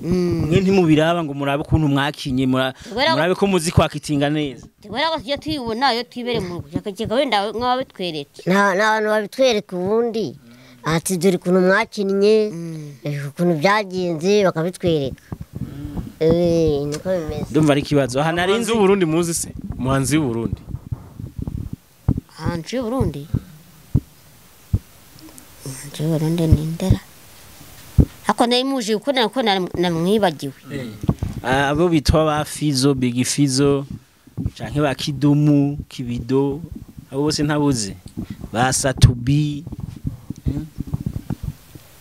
Mwe ntimubiraba ngo murabe ukuntu mwakinye, murabe ko muzi kwakitinga neza? Tubona ko tujya tuyibona iyo twibere mu rugo, kereka wenda nk'ababitweretse. Nta bantu babitwereka ubundi, ati dore ukuntu mwakinnye, ukuntu byagenze, bakabitwereka. Niko bimeze. Ndumva ari ikibazo aha nari Umuhanzi nzi. w'Uburundi muzi se? Umuhanzi w'Uburundi. Hanze y'Uburundi, hanze y'Uburundi ni ndera, ariko nari muje kuko nako namwibagiwe. Abo bitwa ba Fizo, Big Fizo canke ba Kidumu, Kibido, abo bose ntabuzi, ba Satubi?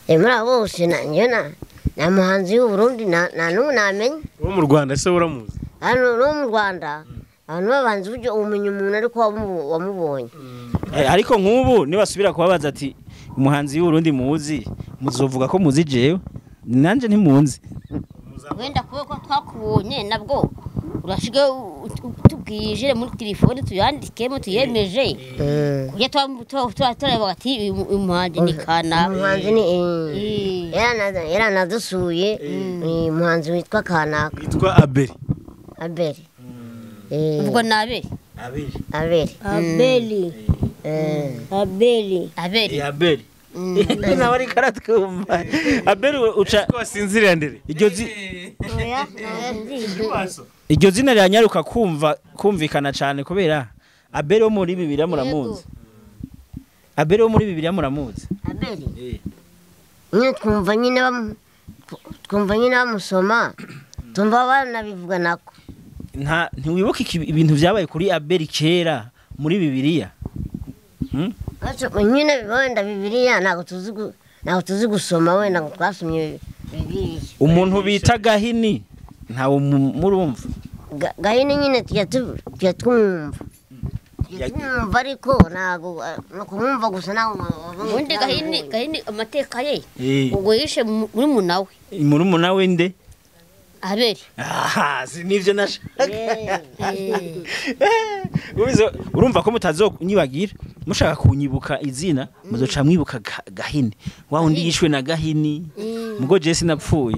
Muri abo bose njye nta muhanzi w'u Burundi nta n'umwe namenya. Wo mu Rwanda se uramuzi? Hano no mu Rwanda abantu b'abahanzi buryo umenya umuntu ariko wamubonye. Ariko nk'ubu nibasubira kubabaza ati umuhanzi w'Uburundi muzi, muzovuga ko muzi? Jewe nanje ntimunzi. Wenda kubera ko twakubonye nabwo urasigaye utubwije muri telefone tuyandikemo tuyemeje, kujya tureba ati uyu muhanzi ni kanaka. Umuhanzi ni yaranadusuye, ni umuhanzi witwa kanaka. Witwa Abeli. Abeli. Ubwo ni Abeli. Abeli. Abeli. Abeli. Abeli. Abeli. Abeli nawe ariko aratwumva. Abeli uca Ko wasinziriye ndere? Oya. Iryo zina riranyaruka kumva kumvikana cyane kubera Abeli wo muri Bibiliya muramuzi? Abeli wo muri Bibiliya muramuzi? Abeli nyine twumva nyine bamusoma, tumva banabivuga nako. Nta ntiwibuka ibintu byabaye kuri Abeli kera muri Bibiliya? Nyine wenda Bibiliya ntabwo tuzi gusoma, wenda ngo twasomye Bibiliya. Umuntu bita Gahini ntawe murumva? Gahini nyine tujya twumva, ariko ntabwo ni ukumwumva gusa, ntabwo Ubundi Gahini amateka ye ubwo yishe muri we. Murumuna we nde? Abeli. Aha si nivyo nashaka. Ubizo urumva ko mutazonyibagira. Mushaka kunyibuka izina muzoca mwibuka Gahini wa undi yishwe na Gahini mugo je sinapfuye.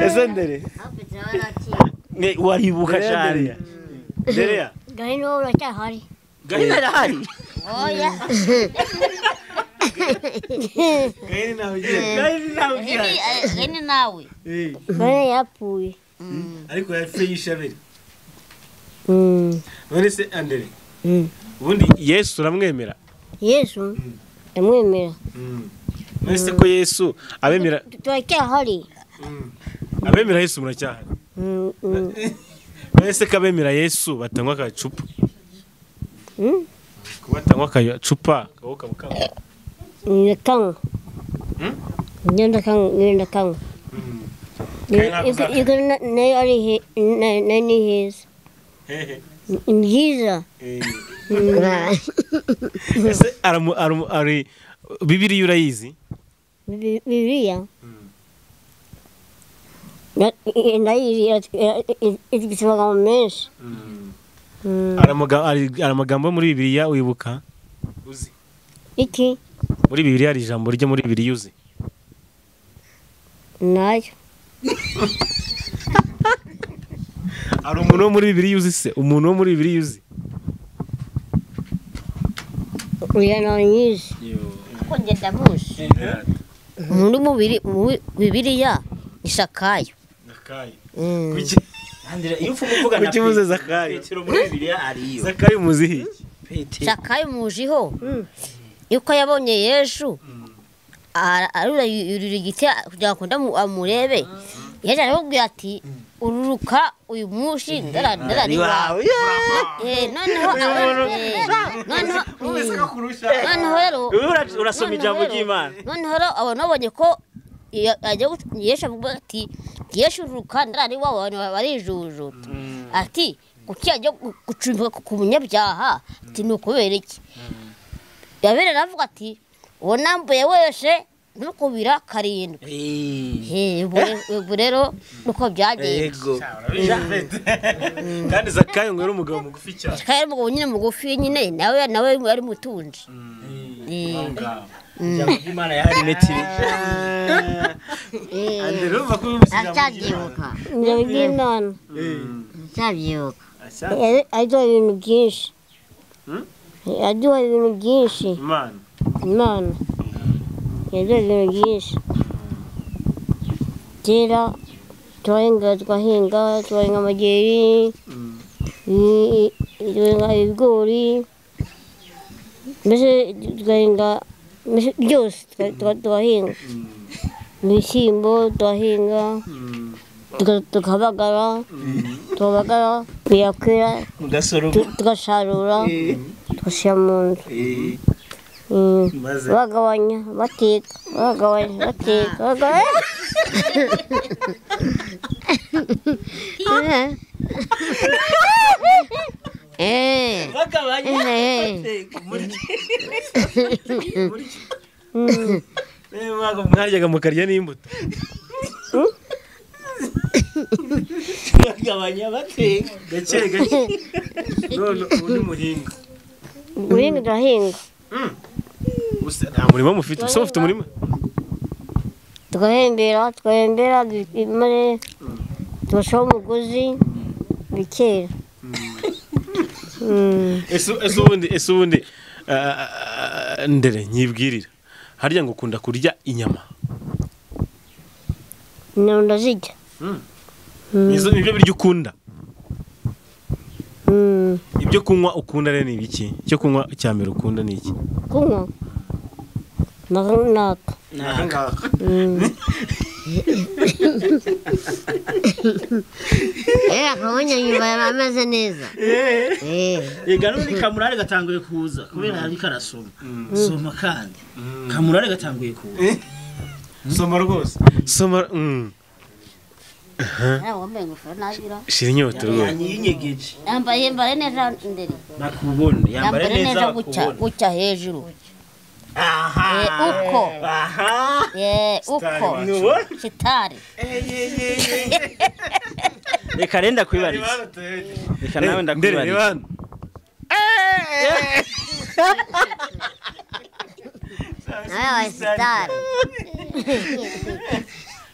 Ese Ndere ne waribuka cyane Ndereya Gahini wowe uracyahari. Gahini arahari. Oya. Gahini nawe ugiye. Gahini nawe ugiye. Gahini nawe. Gahini yapfuye. Ariko yapfuye yishabere. None se Andere. Ubundi Yesu uramwemera? Yesu ndamwemera. None se ko Yesu abemera turacyahari. Abemera Yesu muracyahari. None se ko abemera Yesu batanywa akacupa? Kubatanywa akacupa kawoka mukanywa. Ndakanywa. Ngenda kanywa. Iko nayo ari ni heza. Byiza. Ese ari Bibiliya urayizi? Bibiliya? Ndayizi ifite amagambo menshi. Hari amagambo muri Bibiliya wibuka? Uzi? Iki? Muri Bibiliya hari ijambo ryo muri Bibiliya uzi? Nayo. Hari umuntu wo muri Bibiliya uzi se? Umuntu wo muri Bibiliya uzi? Oya ntayizi. Ako njye ndamuzi. Umuntu muri Bibiliya ni Zakayo. Zakayo. Andira iyo ufuka uvuga na Kuki uvuze Zakayo? Petero muri Bibiliya ariyo. Zakayo muzi iki? Petero. Zakayo muziho. Yuko yabonye Yesu arura yurira igiti kugira ngo amurebe. Yesu aramubwira ati ururuka uyu munsi ndarari wawe. Noneho noneho urasoma ijambo ry'Imana. Noneho abantu babonye ko Yesu avuga ati Yesu ururuka ndarari wawe, abantu barijujuta. Ati kuki ajya gucumbika ku munyabyaha? Ati ni ukubera iki? Yabera aravuga ati uwo nambuye wese ntukubira karindwi. Ubu rero nuko byagenze. Kandi Zakayo ngo yari umugabo mugufi cyane. Zakayo yari umugabo nyine mugufi nyine nawe yari mutunzi. Ijambo ry'Imana yari metiri. Andere urumva ko ubu Aracabyibuka. Ijambo ry'Imana. Aracabyibuka. Aduha ibintu byinshi. Aduha ibintu byinshi. Imana. Imana. Yaduha ibintu byinshi. Kera twahinga twahinga amajeri, twahinga ibigori, mbese tugahinga byose twahinga. Ibishyimbo twahinga, tukabagara, birakwira, tugasarura, tugashyira mu nzu. Bagabanya bateka, bagabanya bateka, bagabanya. Bagabanya bateka. Mwaryaga mukarya n'imbuto. Bagabanya bateka. Gake gake. None ubu ni muhinga. Guhinga ndahinga. Nta murima mufite? Ese mufite umurima? Tugahembera, maze tugashyiraho umugozi bikera. Ese ubundi Ndere nyibwirira harya ngo ukunda kurya inyama? Inyama ndazirya. Nibyo biryo ukunda? Ibyo kunywa ukunda rero ni ibiki? Icyo kunywa cya mbere ukunda ni iki? Kunywa naka. Naka. Akabonye nyuma ameze neza. Ega none kamurare gatanguye kuza kubera hari karasoma. Soma kandi. Kamurare gatanguye kuza. Soma rwose. Soma. Wambaye ingofero nabira. Shira inyota rwose. Yinyegeje. Yambaye neza Ndere. Bakubone, yambare neza bakubone. Gucya hejuru. Aha. Uko. Aha. Uko. Kitari. Reka renda kwibariza. Reka nawe ndakwibariza. Nawe wabaye sitari.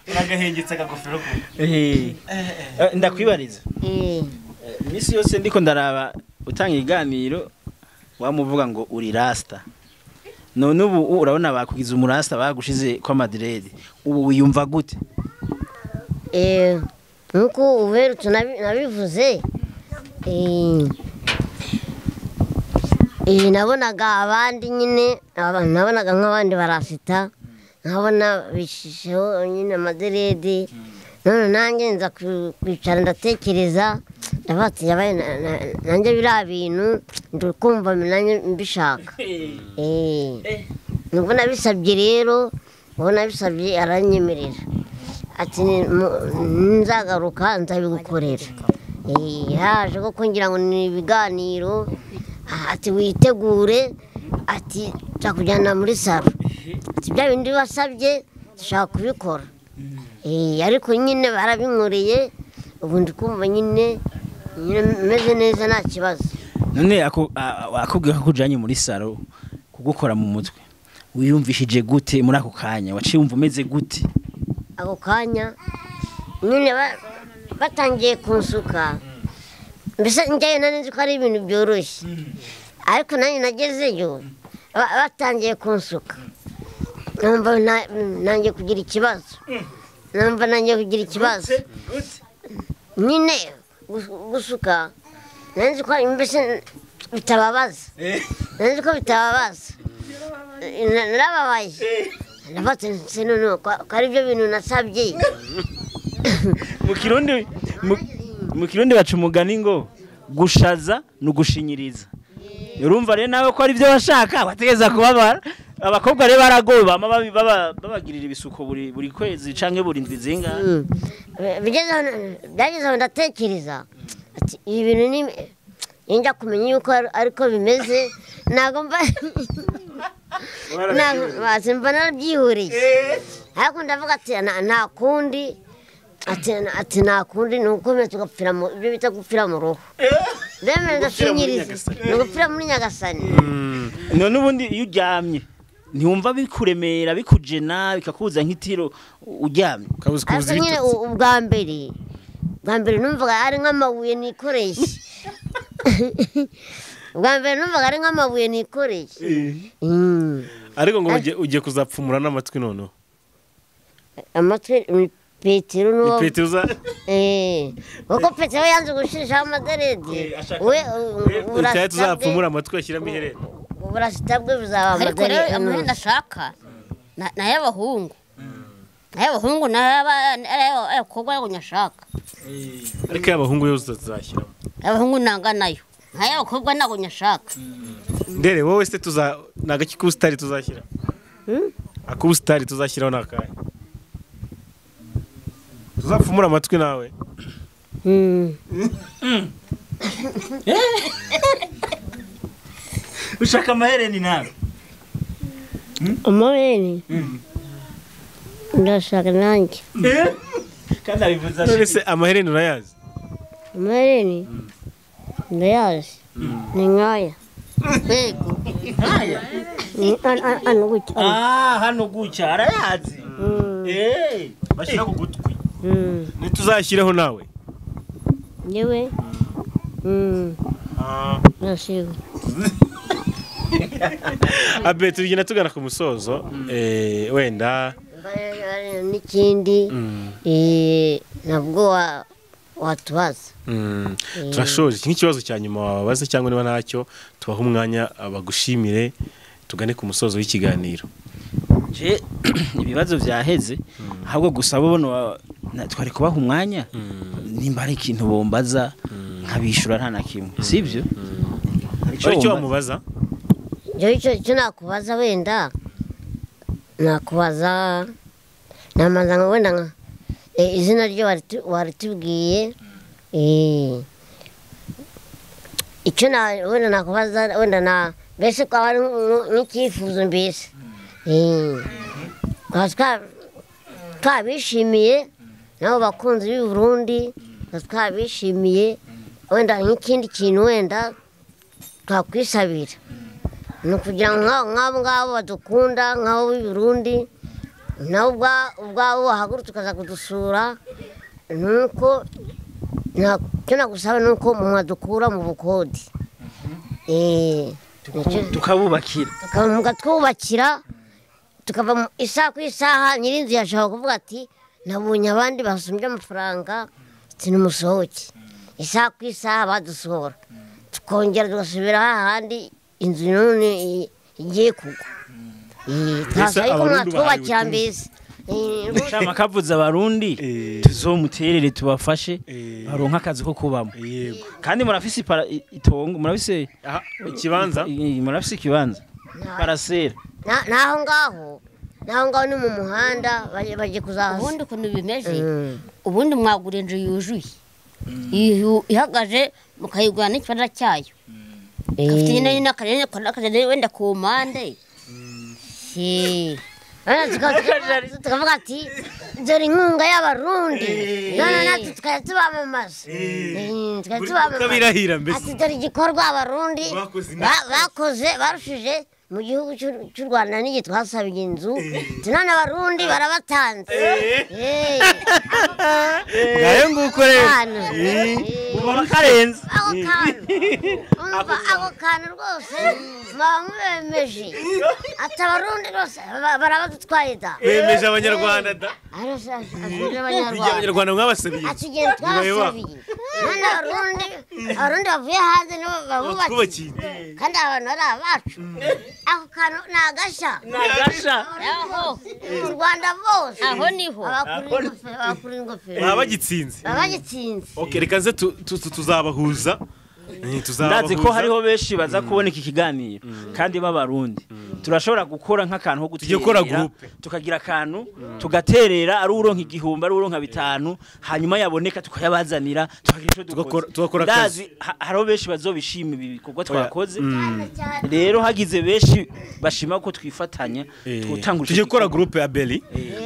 Uragahengetse akagofero ko. Ndakwibariza. Misi yose ndiko ndaraba utanga iganiro wamuvuga ngo uri rasta. None ubu urabona bakugize umurasta bagushize kwa Madrid. Ubu wiyumva gute? Nkuko uherutse nabivuze. Nabonaga abandi nyine, nabonaga nk'abandi barasita, nkabona bishisheho nyine amaderedi. None nanjye nza kwicara ndatekereza, ndabatse yabaye nanjye biriya bintu ndikumva nanjye mbishaka. Nubwo nabisabye rero, ubwo nabisabye aranyemerera. Ati nzagaruka nzabigukorera. Haje koko ngira ngo ni ibiganiro, ati witegure, ati nzakujyana muri salo. Ati bya bindi wasabye dushaka kubikora. Ariko nyine barabinkoreye, ubu ndi kumva nyine meze neza nta kibazo. None akubwira ko ujanye muri salo kugukora mu mutwe, wiyumvishije gute muri ako kanya? Waciye wumva umeze gute? Ako kanya nyine batangiye kunsuka, mbese njyayo nari nzi ko ari ibintu byoroshye, ariko nanjye nagezeyo batangiye kunsuka numva nanjye kugira ikibazo. Numva nanjye kugira ikibazo nyine gusuka nari nzi ko mbese bitababaza, nari nzi ko bitababaza, narababaye. Ndabatse none ko ari byo bintu nasabye. Mu Kirundi baca umugani ngo gushaza ni ugushinyiriza. Urumva rero nawe ko ari byo bashaka bategeza kubabara. Abakobwa rero baragowe bama babagirira ibisuko buri kwezi canke buri ndwi zingahe. Byageze aho ndatekereza ati ibi bintu ni njya kumenya yuko ariko bimeze, ntabwo mba mba narabyihuriye. Ariko ndavuga ati nta kundi, ati nta kundi ni ugukomeza tugapfira mu ibyo bita gupfira mu ruhu. Ndemera ndashinyiriza ni ugupfira muri Nyagasani. None ubundi iyo uryamye ntiwumva bikuremera bikujena bikakuza nk'itiro uryamye? Ariko nyine ubwa mbere numvaga ari nk'amabuye nikoreye. Ubwa mbere numvaga ari nk'amabuye nikoreye. Ariko ngo ugiye kuzapfumura n'amatwi noneho? Amatwi Petero no Petero za kuko Petero yanze gushishaho amaderedi. We urasita tuzapfumura amatwi ashyiramo iherena. Uburasita bwe buzaba Ariko amaderedi. rero amaherena ashaka n'ay'abahungu. Ay'abahungu n'ay'abakobwa ntabwo nyashaka. Ariko ay'abahungu yo tuzashyiramo. Ay'abahungu nanga nayo. Ay'abakobwa ntabwo nyashaka. Ndere wowe se tuza nagaki kubusitari tuzashyira? Akubusitari tuzashyiraho nakahe? Tuzapfumura amatwi nawe. Ushaka amahereni nawe? Amahereni? Ndashaka nanjye. Kandi abivuze None se amahereni urayazi? Amahereni ndayazi. Ni nkaya. Yego. Nkaya? Hano gutya. Hano gutya arayazi. Bashyira ku gutwi. Ntituzashyireho nawe? Nyewe. Nashyireho. Abe tugenda tugana ku musozo, wenda n'ikindi nabwo watubaza. Turashoje nk'ikibazo cya nyuma wababaza cyangwa niba ntacyo tubaha umwanya bagushimire tugane ku musozo w'ikiganiro. Je ibibazo byaheze ahubwo gusa bo twari kubaha umwanya nimba ari ikintu bombaza nkabishura nta na kimwe, sibyo? Icyo wamubaza? Icyo nakubaza wenda nakubaza namaza nka wenda nka izina ryo waritubwiye, icyo wenda nakubaza wenda na mbese ko ari nk'icyifuzo mbese twabishimiye nabo bakunzi b'i Burundi twabishimiye, wenda nk'ikindi kintu wenda twakwisabira ni ukugira ngo nk'abo ngabo badukunda nk'abo b'i Burundi nawe ubwabo wahagurutse ukaza kudusura, nuko icyo nagusaba ni uko mwadukura mu bukode, tukabubakira, tukatwubakira, tukava isaha ku isaha. Nyirinzu yashaka kuvuga ati nabonye abandi basumbye amafaranga sinimusohoke, isaha ku isaha badusohora, tukongera tugasubira hahandi inzu none igiye kugwa. Ariko mwatwubakira mbese Chama kavuze abarundi tuzomuterere tubafashe baronka akazi ko kubamo. Kandi murafise itongo, murafise ikibanza, murafise ikibanza parasera naho ngaho, naho ngaho ni mu muhanda baje kuzaza. Ubundi ukuntu bimeze, ubundi mwagura inzu yuzuye ihagaze mukayigura n'ikibanza cyayo, gafite nyine n'akarere wenda ku mpande. Tukavuga ati dore inkunga y'abarundi, none natwe tukajya tubamamaza, ati dore igikorwa abarundi bakoze barushije mu gihugu cy'u Rwanda n'igihe twasabiye inzu, none abarundi barabatanze. Ngayo nguko rero bakarenze ako kantu rwose mwaba mubemeje, ati abarundi rwose barabadutwaye da, bemeje abanyarwanda da, abanyarwanda mwabasabiye, ati igihe twabasabiye none abarundi bavuye hanze nibo babubakiye, kandi abantu ari abacu. Ako kantu ni agasha, aho mu Rwanda bose aho niho abakura ingofero baba bagitsinze, baba bagitsinze. Okay, reka nze tuzabahuza. Ndazi ko hariho benshi baza kubona iki kiganiro kandi b'abarundi. Turashobora gukora nk'akantu ko guterera, tukagira akantu tugaterera, ari uronka igihumbi ari uronka 5, hanyuma yaboneka tukayabazanira, tukagira ico dukora. Ndazi hariho benshi bazobishima ibi bikorwa twakoze. Rero hagize benshi bashima ko twifatanya, tutangura tujye gukora groupe ya Belly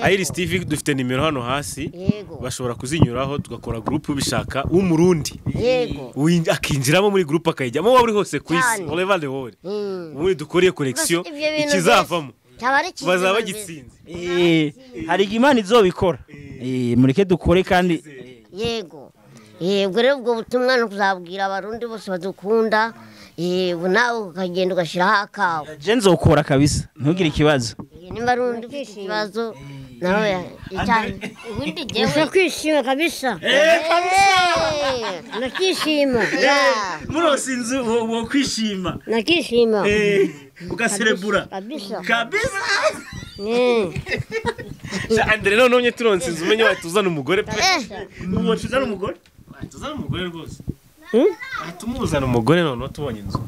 Iris TV. Dufite nimero hano hasi bashobora kuzinyuraho, tugakora groupe ubishaka w'umurundi akinjira muri groupe akayijyamo, waba uri hose ku isi, all over the world. Ubundi dukoriye collection ikizavamo bazaba bagitsinze. Hari Imana izobikora, mureke dukore kandi. Yego yego, rero ubwo butumwa no kuzabwira abarundi bose badukunda. Yego, nawe ukagenda ugashyiraho akawe. Je nzokora kabisa, ntugire ikibazo. Nimba ari undi ufite ikibazo nawe icyayi. Ubundi jewe kwishima kabisa, nakishima murose inzu wo kwishima, nakishima ugaserebura kabisa kabisa. Andre none onye turonse inzu umenye watuzana umugore pe. Uwo tuzana umugore, tuzana umugore rwose. Tumuzana umugore none tubonye inzu.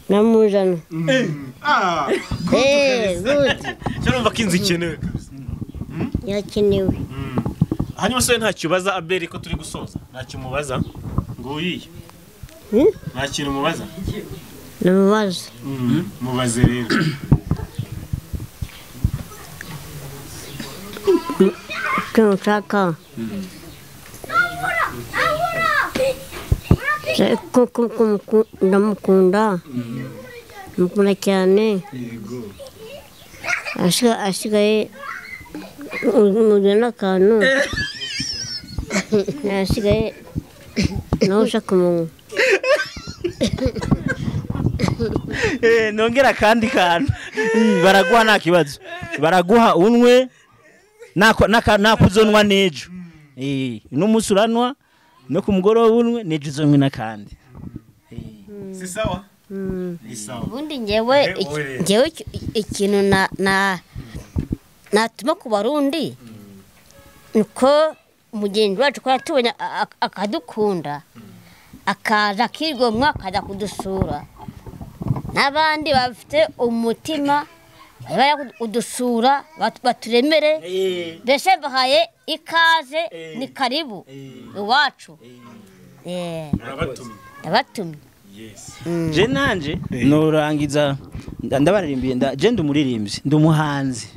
Namuzana. Good. Cyarumva ko inzu ikenewe kabisa. Yakenewe. Hanyuma se ntacyo ubaza Abel ko turi gusoza? Ntacyo mubaza ngo uyiye? Nta kintu mubaza? Namubaza. Mubaze rero. Icyo nshaka ndamukunda, mukunda cyane. Asigaye mugena akantu, asigaye nawe ushaka umuntu. Nongera kandi kantu baraguha nta kibazo, baraguha unwe nakuzonwa nejo, n'umunsi uranwa no ku mugoroba unwe nejo uzonwe n'akandi. Si sawa? Ni sawa. Ubundi ngewe ikintu na natuma ku barundi niko mugenzi wacu ko yatubonye akadukunda, akaza akigomwa akaza kudusura, n'abandi bafite umutima bari kudusura baturemere, mbese bahaye ikaze, ni karibu iwacu. Ndabatumye. Je nanje norangiza ndabaririmbiye, je ndumuririmbyi, ndumuhanzi.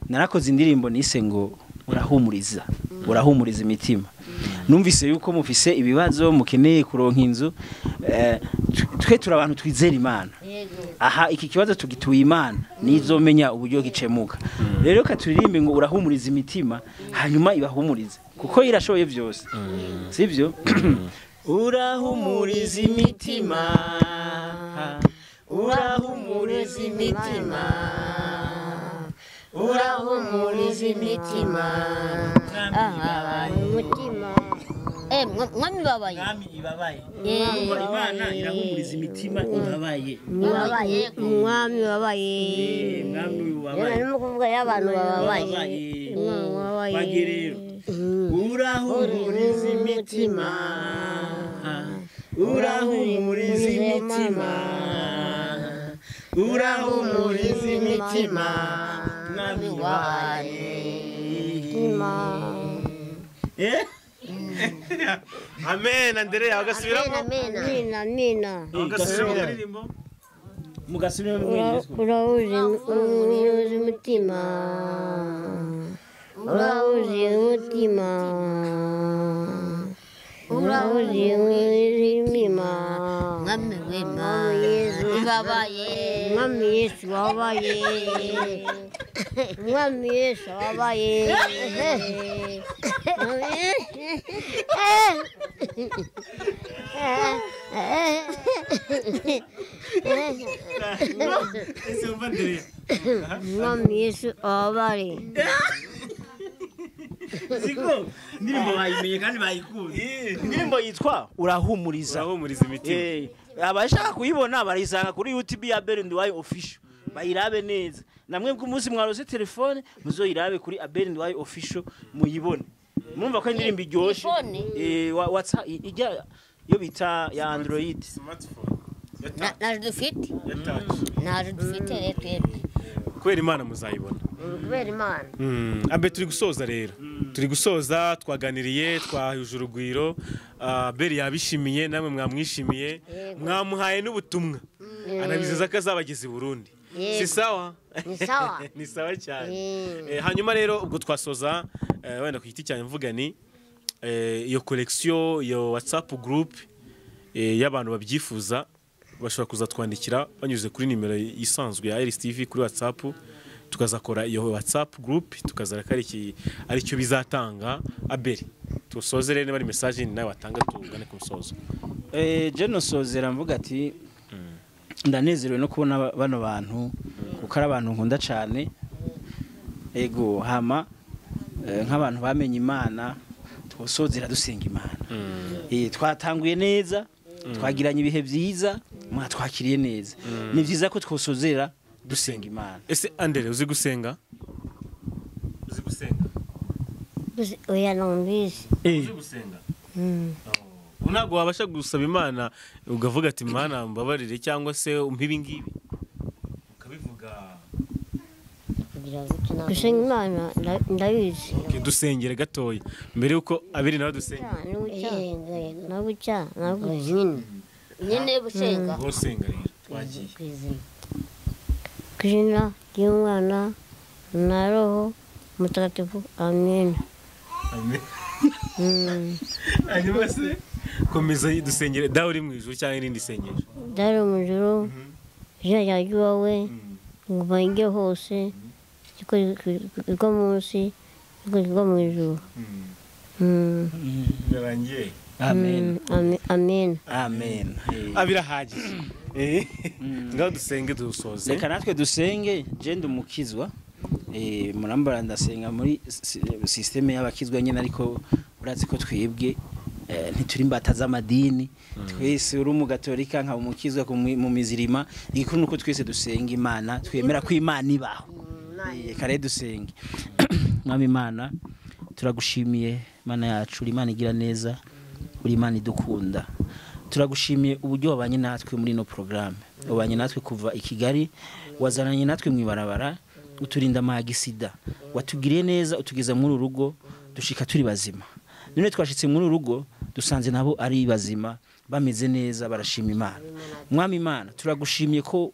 Narakoze indirimbo nise ngo Urahumuriza, urahumuriza imitima. Numvise yuko mufise ibibazo, mukeneye kuronka inzu. Twe turi abantu twizera Imana. Aha iki kibazo tugituye Imana nizomenya uburyo gicemuka. Rero katuririmbe ngo urahumuriza imitima, hanyuma ibahumurize kuko irashoboye byose. Sivyo? Urahumuriza imitima, urahumuriza imitima, urahumuriza imitima. Umutima. Mwami babaye. Mwami ibabaye. Imana irahumuriza imitima ibabaye. Mwami babaye. Mwami babaye. Rero kuvuga y'abantu bababaye. Bagerero. Urahumuriza imitima, urahumuriza imitima, urahumuriza imitima, mwami wabaye. Amen. Andrea agasubiramo. Amen, amen. Agasubiramo kuririmbo. Mugasubiramo mwenyine. Urahumuriza umutima, urahumuriza umutima, urahumuriza imitima. Mwami w'Imana ibabaye. Mwami Yesu wabaye. Mwami Yesu wabaye. Mwami Yesu wabaye. Siko indirimbo bayimenye kandi bayikunze. Indirimbo yitwa Urahumuriza. Urahumuriza imitima. Abashaka kuyibona barayisanga kuri YouTube ya Abel Nduwayo Official. Bayirabe neza. Namwe bw'umunsi mwarose telefone muzoyirabe kuri Abel Nduwayo Official muyibone. Murumva ko indirimbo iryoshe. WhatsApp ijya yo bita ya Android. Smartphone. Naje dufite. Naje dufite rero. Kubera Imana muzayibona. Kubera Imana. Abe turi gusoza rero. Turi gusoza, twaganiriye, twahuje urugwiro. Abel yabishimiye, namwe mwamwishimiye, mwamuhaye n'ubutumwa. Anabizeza ko azabageza i Burundi. Si sawa? Ni sawa. Ni sawa cyane. Hanyuma rero ubwo twasoza, wenda ku giti cyane mvuga ni iyo collection, iyo WhatsApp group y'abantu babyifuza bashobora kuzatwandikira banyuze kuri nimero isanzwe ya Iris TV kuri WhatsApp, tukazakora iyo WhatsApp group, tukazaraka ari cyo bizatanga. Abel tusoze rero, niba ari message nawe watanga tugane ku musozo. Je nosozera mvuga ati ndanezerewe no kubona bano bantu kuko ari abantu nkunda cyane. Ego hama nk'abantu bamenye Imana twosozera dusenga Imana. Twatanguye neza, twagiranye ibihe byiza, mwatwakiriye neza. Ni byiza ko twosozera dusenga Imana. Ese Andere uzi gusenga? Uzi gusenga? Oya numvise. Uzi gusenga? Ntabwo wabasha gusaba Imana ugavuga ati Imana mbabarire cyangwa se umpe ibi ngibi ukabivuga? Gusenga Imana ndabizi. Dusengere gatoya mbere yuko abiri nawe dusenga. Nabuca nyine gusenga. Gusenga rero twagiye. Izina ry'Umwana na Roho Mutagatifu. Amen. Amen. Hanyuma se komeza dusengere dawe uri mu ijuru cyangwa irindi sengesho. Dawe mu ijuru, izina ryawe ryubahwe, ingoma ijye hose, iko munsi, iko mu ijuru. Birarangiye. Amen. Amen. Amen. Abirahagije. Ngaho dusenge dusoze. Reka natwe dusenge. Je ndumukizwa. Murambara ndasenga muri systeme y'abakizwa nyine, ariko urazi ko twebwe ntituri imbata z'amadini. Twese uri umugatolika nka umukizwa mu mizirima, igikuru nuko twese dusenga Imana, twemera ko Imana ibaho. Reka rero dusenge. Mwami Imana, turagushimiye Imana yacu, uri Imana igira neza, uri Imana idukunda. Turagushimiye uburyo wabanye natwe muri no programme. Wabanye natwe kuva i Kigali, wazananye natwe mu ibarabara, uturinda amagisida, watugiriye neza, utugeza muri urugo dushika turi bazima. None twashitse muri urugo dusanze nabo ari bazima, bameze neza, barashima Imana. Mwami Imana, turagushimiye ko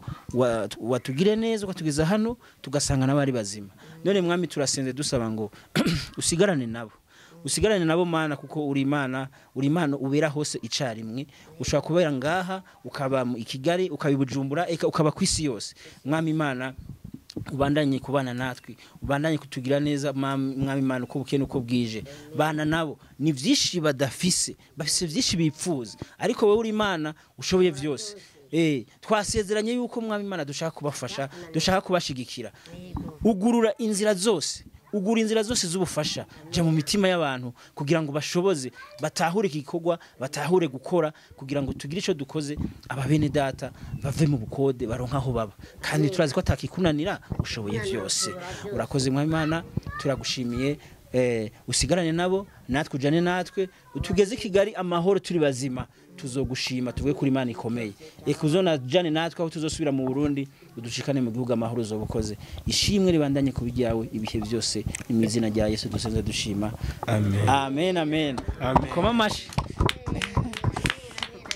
watugiriye neza ukatugeza hano tugasanga nabo ari bazima. None mwami turasenze dusaba ngo usigarane nabo, usigarane nabo Mana, kuko uri Imana, uri Imana ubera hose icarimwe. Ushobora kubera ngaha, ukaba mu i Kigali, ukaba i Bujumbura, eka ukaba ku isi yose. Mwami Imana, ubandanye kubana natwe, ubandanye kutugira neza mwami Imana, uko bukeye uko bwije. Bana nabo, ni vyinshi badafise, bafise vyinshi bipfuza, ariko wowe uri Imana ushoboye vyose. Twasezeranye yuko mwami Imana dushaka kubafasha, dushaka kubashigikira. Ugurura inzira zose, ugura inzira zose z'ubufasha, jya mu mitima y'abantu kugira ngo bashoboze batahure iki gikorwa, batahure gukora, kugira ngo tugire icyo dukoze, aba bene data bave mu bukode baronka aho baba. Kandi turazi ko atakikunanira, ushoboye byose. Urakoze mwami Imana, turagushimiye. Usigarane nabo, natwe ujane natwe, utugeze i Kigali amahoro turi bazima, tuzogushima tuvuge kuri Imana ikomeye. Eka uzona jane natwe aho tuzosubira mu Burundi, udushikane mu gihugu amahoro uzobukoze. Ishimwe ribandanye ku bijyawe ibihe byose, ni mu izina rya Yesu dusenze dushima. Amen. Amen, amen. Amen. Koma amashi.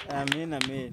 Amen, amen.